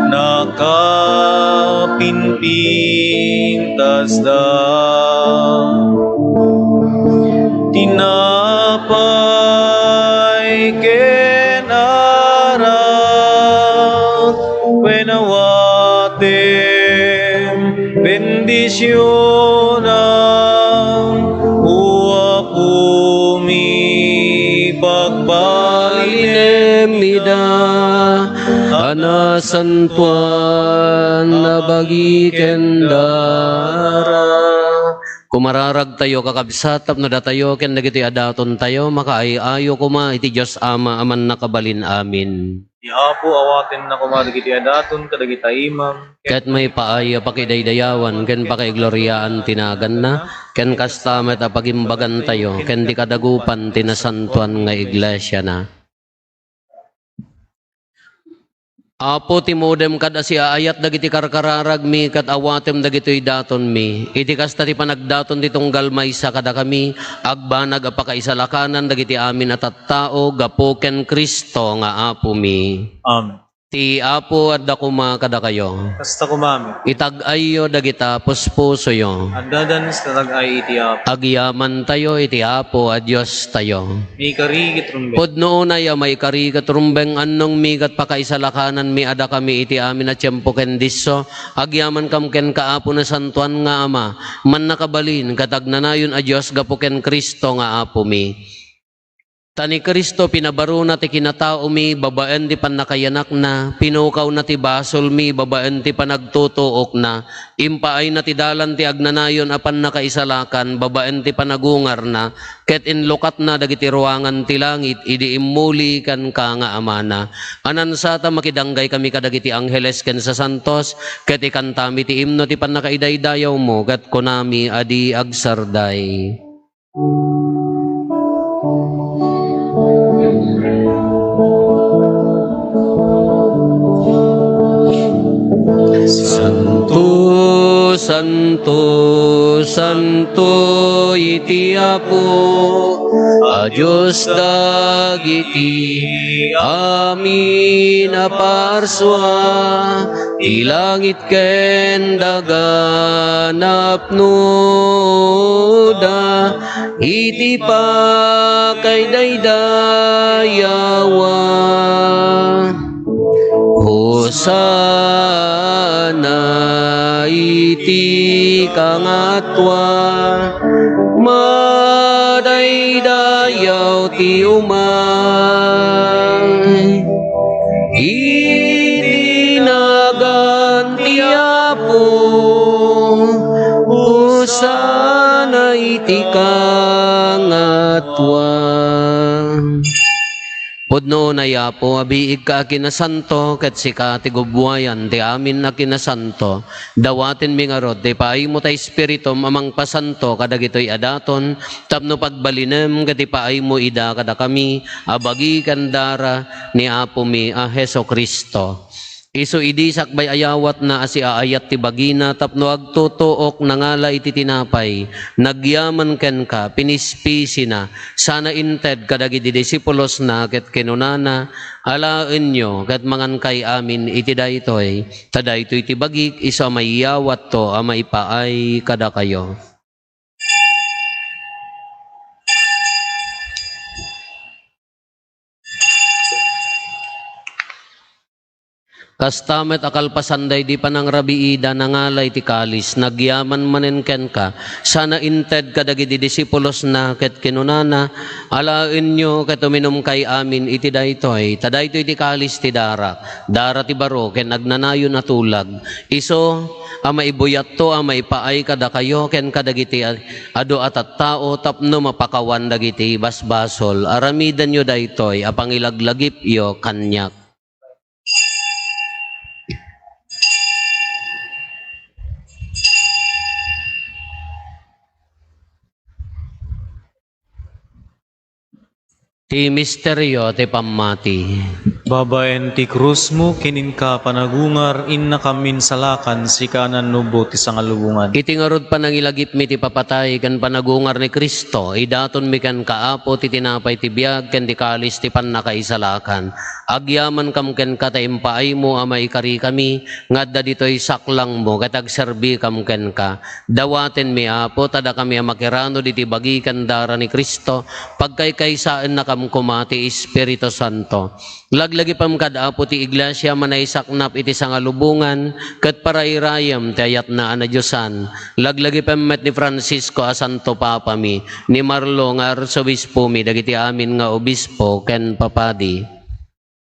nakapimpintasda. Tinapay ken arak, wen awatem, bendisionam, O Apomi, pagbalinem ida a nasantuan a bagi ken dara. Kumararagtayo, kakabsat, tapno datayo ken dagitoy a datontayo makaay-ayo koma iti Dios Ama a Mannakabalin-amin. Ti Apo awatenna koma dagiti a daton kadagita imam, ket maipaay a pakidaydayawan ken pakaigloriaan ti naganna, ken kasta met a pagimbagantayo ken ti kadagupan ti nasantoan nga iglesiana. Apo, timudem kad a siaayat dagiti karkararagmi ket awatem dagitoy datonmi. Iti kasta ti panagdaton ti tunggal maysa kadakami, agbanag a pakaisalakanan dagiti amin a tattao gapu ken Cristo nga Apomi. Amen. Ti Apo adda koma kadakayo. Kasta koma met. Itag-ayyo dagita puspusoyo. Addadan ket tatag-ay iti Apo. Agyamantayo iti Apo a Diostayo. Maikari ket rumbeng. Pudno unay a maikari ket rumbeng, annongmi ket pakaisalakananmi a dakami iti amin a tiempo ken disso, agyamankam kenka, Apo, Nasantoan nga Ama, Mannakabalin ket Agnanayon a Dios gapu ken Cristo nga Apomi. Ta ni Cristo pinabarona ti kinataomi babaen ti pannakayanakna, pinukawna ti basolmi babaen ti panagtutuokna, impaayna ti dalan ti agnanayon a pannakaisalakan babaen ti panagungarna, ket inlukatna dagiti ruangan ti langit idi immuli kenka nga Amana. Anansata, makidanggay kami kadagiti angheles ken sasantos, ket ikantami ti imno ti pannakaidaydayawmo, ket kunami a di agsarday. Santo, santo, santo iti Apo a Dios dagiti amin a parsua, ti langit ken daga napnoda iti pakaidaydayawan. Hosanna iti kangatua, madaydayaw ti umay iti nagan ti Apo, Hosanna iti kangatua. Pudno unay, Apo, a biigka a kinasanto, ket sika ti gubbuayan ti amin a kinasanto. Dawatenmi ngarud ti paaymo ta Espiritum a mangpasanto kadagitoy a daton, tapno pagbalinem ket ipaaymo ida kadakami a bagi ken dara ni Apomi a Jesu-Cristo. Isu idi sakbay ayawatna a siaayat ti bagina tapno agtutuok, nangala iti tinapay, nagyaman kenka, pinispisina, sana inted kadagiti disipulosna ket kinunana, "Alaenyo ket mangankay amin iti daytoy, ta daytoy ti bagik, isu a maiyawatto a maipaay kadakayo." Kasta met a kalpasan daydi panangrabiida, nangala iti kalis, nagyaman manen kenka, sana inted kadagiti disipulosna, ket kinunana, "Alaenyo ket uminumkay amin iti daytoy, ta daytoy ti kalis ti darak, dara ti baro ken agnanayon a tulag. Isu a maibuyatto a maipaay kadakayo ken kadagiti adu a tattao tapno mapakawan dagiti basbasol. Aramidenyo daytoy a pangilaglagipyo kaniak." Ti misterio ti pammati. Babaen ti krusmo ken inka panagungar, innakam insalakan, sika a nannubo ti sangalubongan. Iti ngarud panangilagipmi ti papatay ken panagungar ni Cristo, idatonmi kenka, Apo, ti tinapay ti biag ken ti kalis ti pannakaisalakan. Agyamankam kenka ta impaaymo a maikarikami nga adda ditoy saklangmo ket agserbikam kenka. Dawatenmi, Apo, ta dakami a makiranud iti bagi ken dara ni Cristo, pagkaykaysaennakam koma ti Espiritu Santo. Laglagipem kad, Apo, ti Iglesia a manaysaknap iti sangalubongan ket parairayem ti ayatna a nadiosan. Laglagipem met ni Francisco a Santo Papami, ni Marlo nga Arsobispomi, dagiti amin nga obispo ken papadi.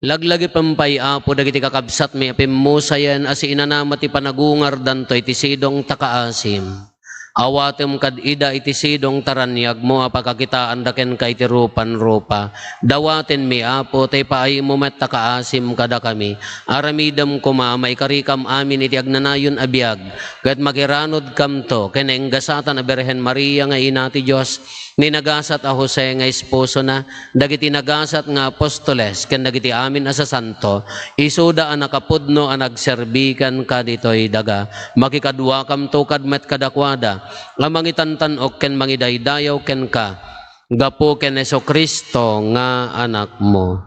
Laglagipem pay, Apo, dagiti kakabsatmi a pimmusayen a siinanama ti panagungardanto iti sidong ta kaasim. Awatem kad ida iti sidong ta raniagmo a pakakitaanda kenka iti rupan-rupa. Dawatenmi, Apo, ta ipaaymo met ta kaasim kadakami. Aramidem koma a maikarikam amin iti agnanayon a biag, ket makiranudkamto ken nainggasatan a Birhen Maria nga Ina ti Dios, ni nagasat a Jose nga esposona, dagiti nagasat nga apostoles ken dagiti amin a sasanto, isuda a nakapudno a nagserbi kenka ditoy daga. Makikaduakamto kad met kadakuada a mangitantan-ok ken mangidaydayaw kenka gapu ken Jesu-Cristo nga Anakmo.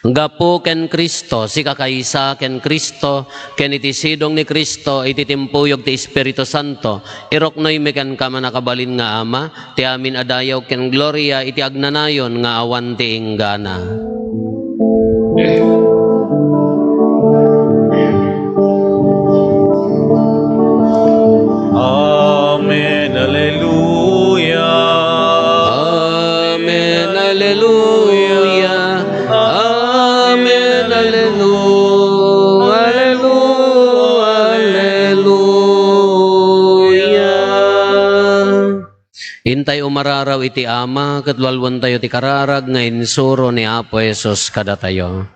Gapu ken Cristo, sikakaysa ken Cristo, ken iti sidong ni Cristo, iti timpuyog ti Espiritu Santo, iruknoymi kenka, mannakabalin nga Ama, ti amin a dayaw ken gloria iti agnanayon nga awan ti inggana. Amen. Alleluia. Amen. Alleluia. Amen. Alleluia. Alleluia. Intay umararaw iti Ama, ket lualuantayo ti kararag nga insuro ni Apo Jesus kadatayo.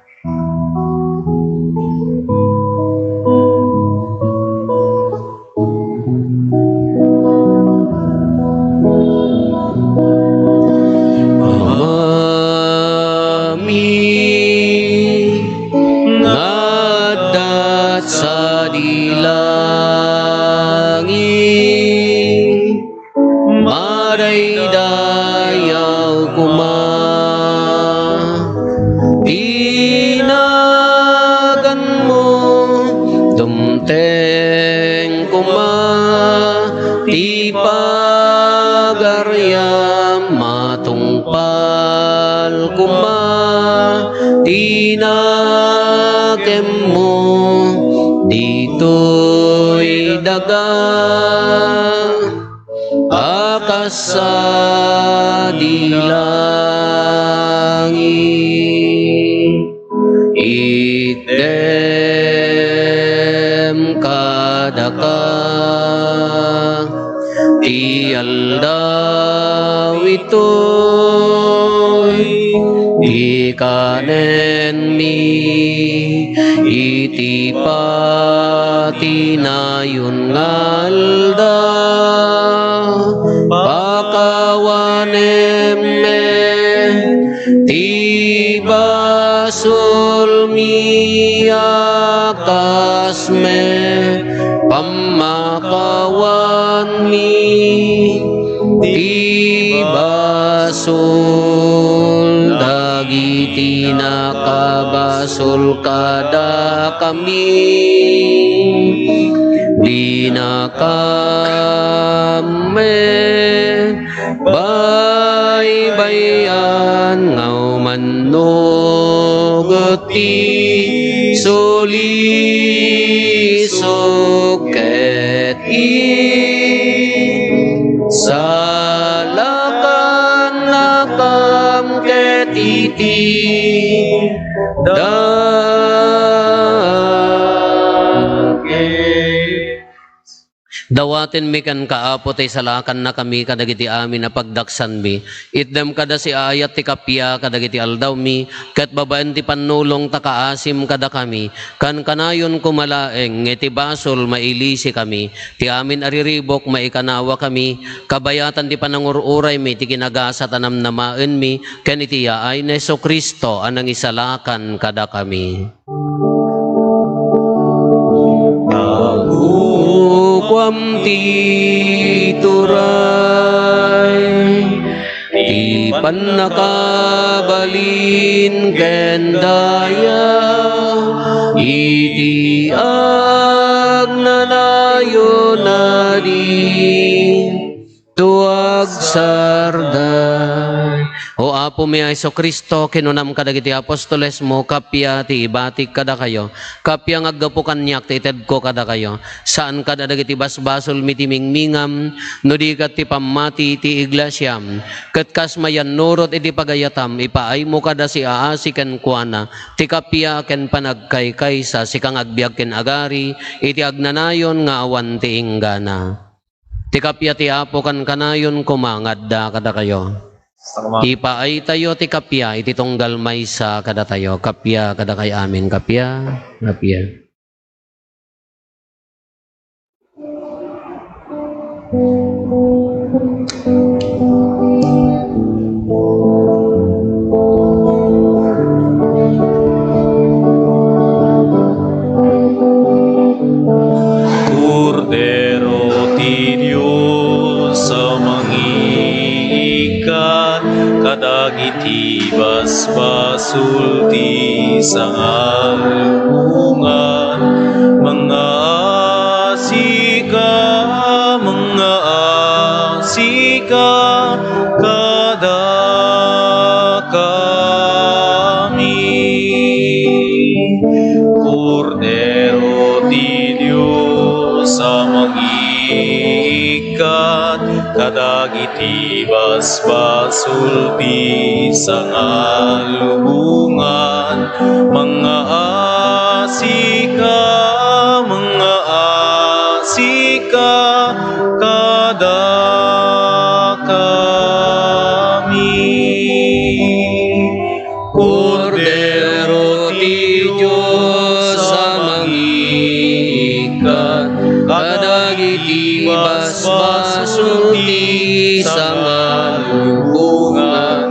Amami nga adda sadi langit, madaydayaw koma ti naganmo, dumteng koma ti pagariam, matungpal koma ti nakemmo ditoy daga a kas sadi langit. Itdem kadaka ti aldaw itoy, Ikanenmi iti patinayon nga aldaw, pakawanem met ti basolmi a kas met pammakawanmi ti basol dagiti nakabasol kadakami. Dinakam met baybay-an nga umannong ti sulisok ket insalakannakam ket iti dagiti Dawatenmi kenka, Apo, ta isalakannakami kadagiti amin a pagdaksanmi. Itdem kada siaayat ti kappia kadagiti aldawmi, ket babaen ti pannulong ta kaasim kadakami, kankanayon koma laeng nga iti basol mailisikami, ti amin a riribuk maikanawakami, kabayatan ti panangur-uraymi ti kinagasat a namnamaenmi, ken iti yaay ni Jesu-Cristo a nangisalakan kadakami. Tagukuam ti turay, ti pannakabalin ken daya, iti agnanayon a di to agsarday. O Apomi a Jesu-Cristo, kinunam kadagiti apostolesmo, kappia ti ibatik kadakayo, kappia nga aggapu kaniak ti itedko kadakayo. Saan kada dagiti basbasolmi ti mingmingam, no di ket ti pammati ti iglesiam. Ket kas mayannurot iti pagayatam, ipaaymo kada siaasi kenkuana ti kappia ken panagkaykaysa, sika nga agbiag ken agari iti agnanayon nga awan ti inggana. Ti kappia ti Apo kankanayon koma nga adda kadakayo. Ipaaytayo ti kappia iti tunggal maysa kadatayo. Kappia kadakay amin. Kappia, kappia. Kordero ti Dios a mangiikkat kadagiti basbasol ti sangalubongan, mangaasika, mangaasika kadakami. Kordero ti Dios a mangiikkat kadagiti basbasol ti sangalubongan, mangaasika, mangaasika kadakami. Kordero ti Dios a mangiikkat kadagiti basbasol ti sangalubongan,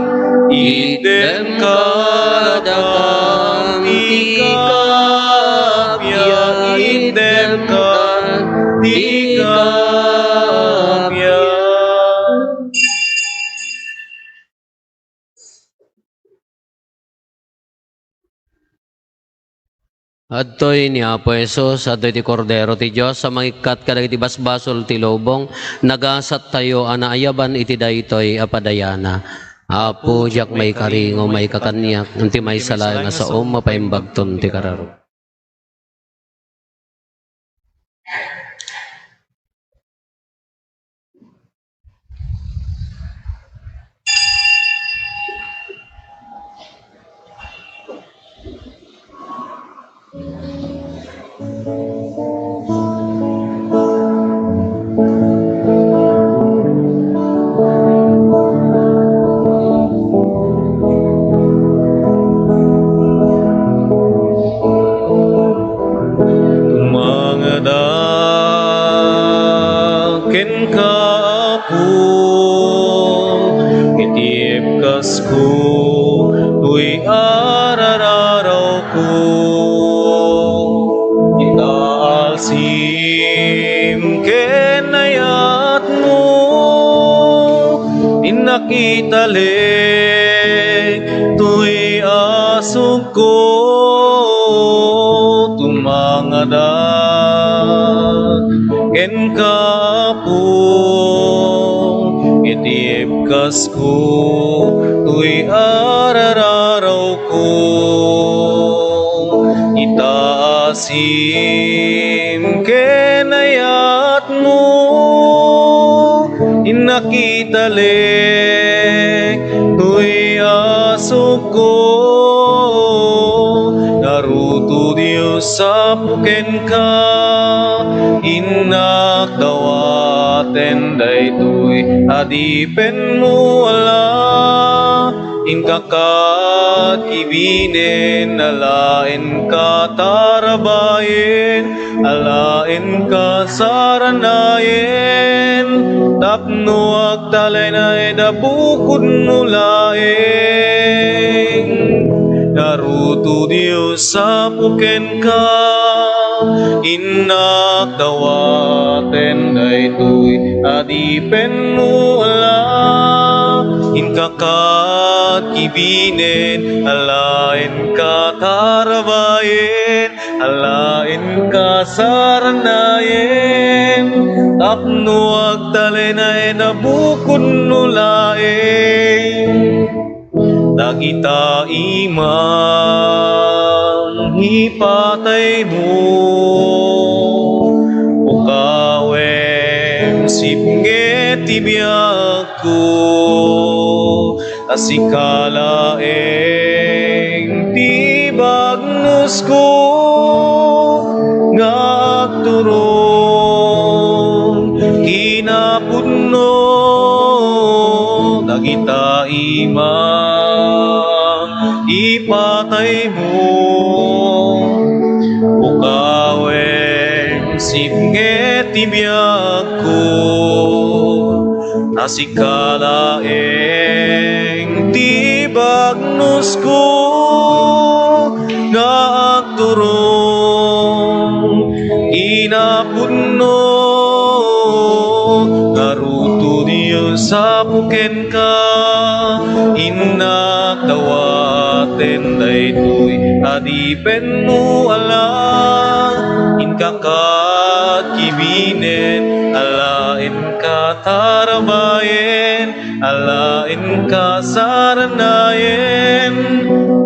itdem kadakam ti kappia, itdem kad ti kappia. Adtoy ni Apo Jesus, adtoy ti Kordero ti Dios a mangikkat kadagiti basbasol ti lubong. Nagasattayo a naayaban iti daytoy a padayana. Apo, diak maikari nga umayka kaniak, ngem ti maysa laeng a saom, mapaimbagton ti kararok. Kenka, Apo, iti ibkasko, toy arararawko. Itaasim ken ayatmo, innak italek, toy asugko, tumangadak. Kenka, Apo, iti ibkasko, toy arararawko. Itaasim ken ayatmo, innak italek, toy asugko. Ngarud, O Dios, Apo, kenka, innak dawaten daytoy adipenmo ala. Inka kadkibinen, ala inka tarabayen, ala inka saranayen, tapno agtalinaed a bukodmo laeng. Ngarud, O Dios, Apo, kenka, innak dawaten daytoy adipenmo ala. Inka kadkibinen, ala inka tarabayen, ala inka saranayen, tapno agtalinaed a bukodmo laeng. Dagita imam ipataymo, ukawem, sipnget ti biagko, a sika laeng ti bagnosko nga agturong kinapudno. Dagita imam ipataymo, ukawem, sipnget ti biagko, a sika laeng ti bagnosko nga agturong kinapudno. Ngarud, O Dios, Apo, kenka, innak dawaten daytoy adipenmo ala. Inka kadkibinen, ala inka tarabayen, ala inka saranayen,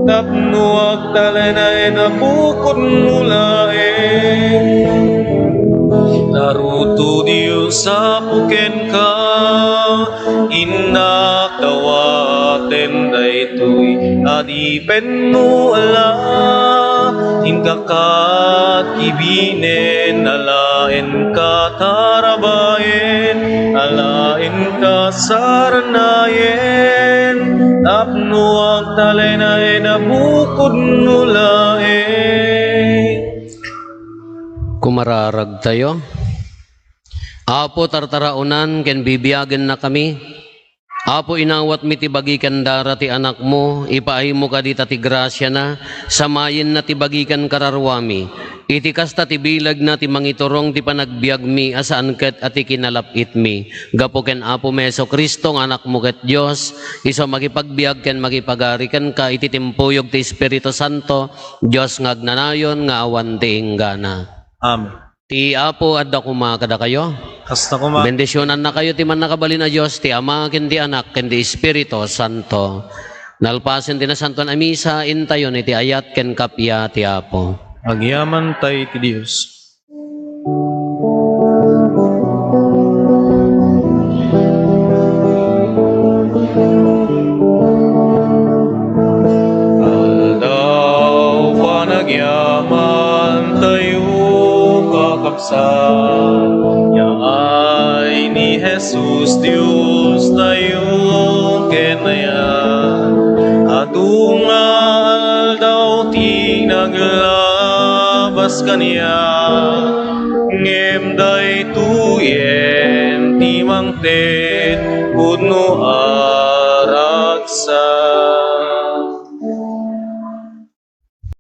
tapno agtalinaed a bukodmo laeng. Ngarud, O Dios, Apo, kenka, innak dawaten daytoy adipenmo ala. Inka kadkibinen, ala inka tarabayen, ala inka saranayen, tapno agtalinaed a bukodmo laeng. Kumararagtayo. Apo, tartaraonan ken bibiagennakami. Apo, inawatmi ti bagi ken dara ti Anakmo, ipaaymo kadi ta ti grasiana, samayenna ti bagi ken kararuami. Iti kasta ti bilegna ti mangiturong ti panagbiagmi a saan ket a ti kinalap-itmi. Gapu ken Apomi Jesu-Cristo nga Anakmo ket Dios, isu a makipagbiag ken makipagari kenka iti timpuyog ti Espiritu Santo, Dios nga agnanayon nga awan ti inggana. Amen. Ti Apo adda koma kadakayo. Kasta koma. Bendisionannakayo ti Mannakabalin a Dios, ti Ama, ken ti Anak, ken ti Espiritu Santo. Nalpasen ti Nasantoan a Misa, intayon iti ayat ken kappia ti Apo. Agyamantay ti Dios. Aldaw panagyamantayo, kakabsat, yaay ni Jesus Diostayo ken aya. Adu nga aldaw ti naglabas kaniak, ngem daytoyen Ti pudno a ragsak.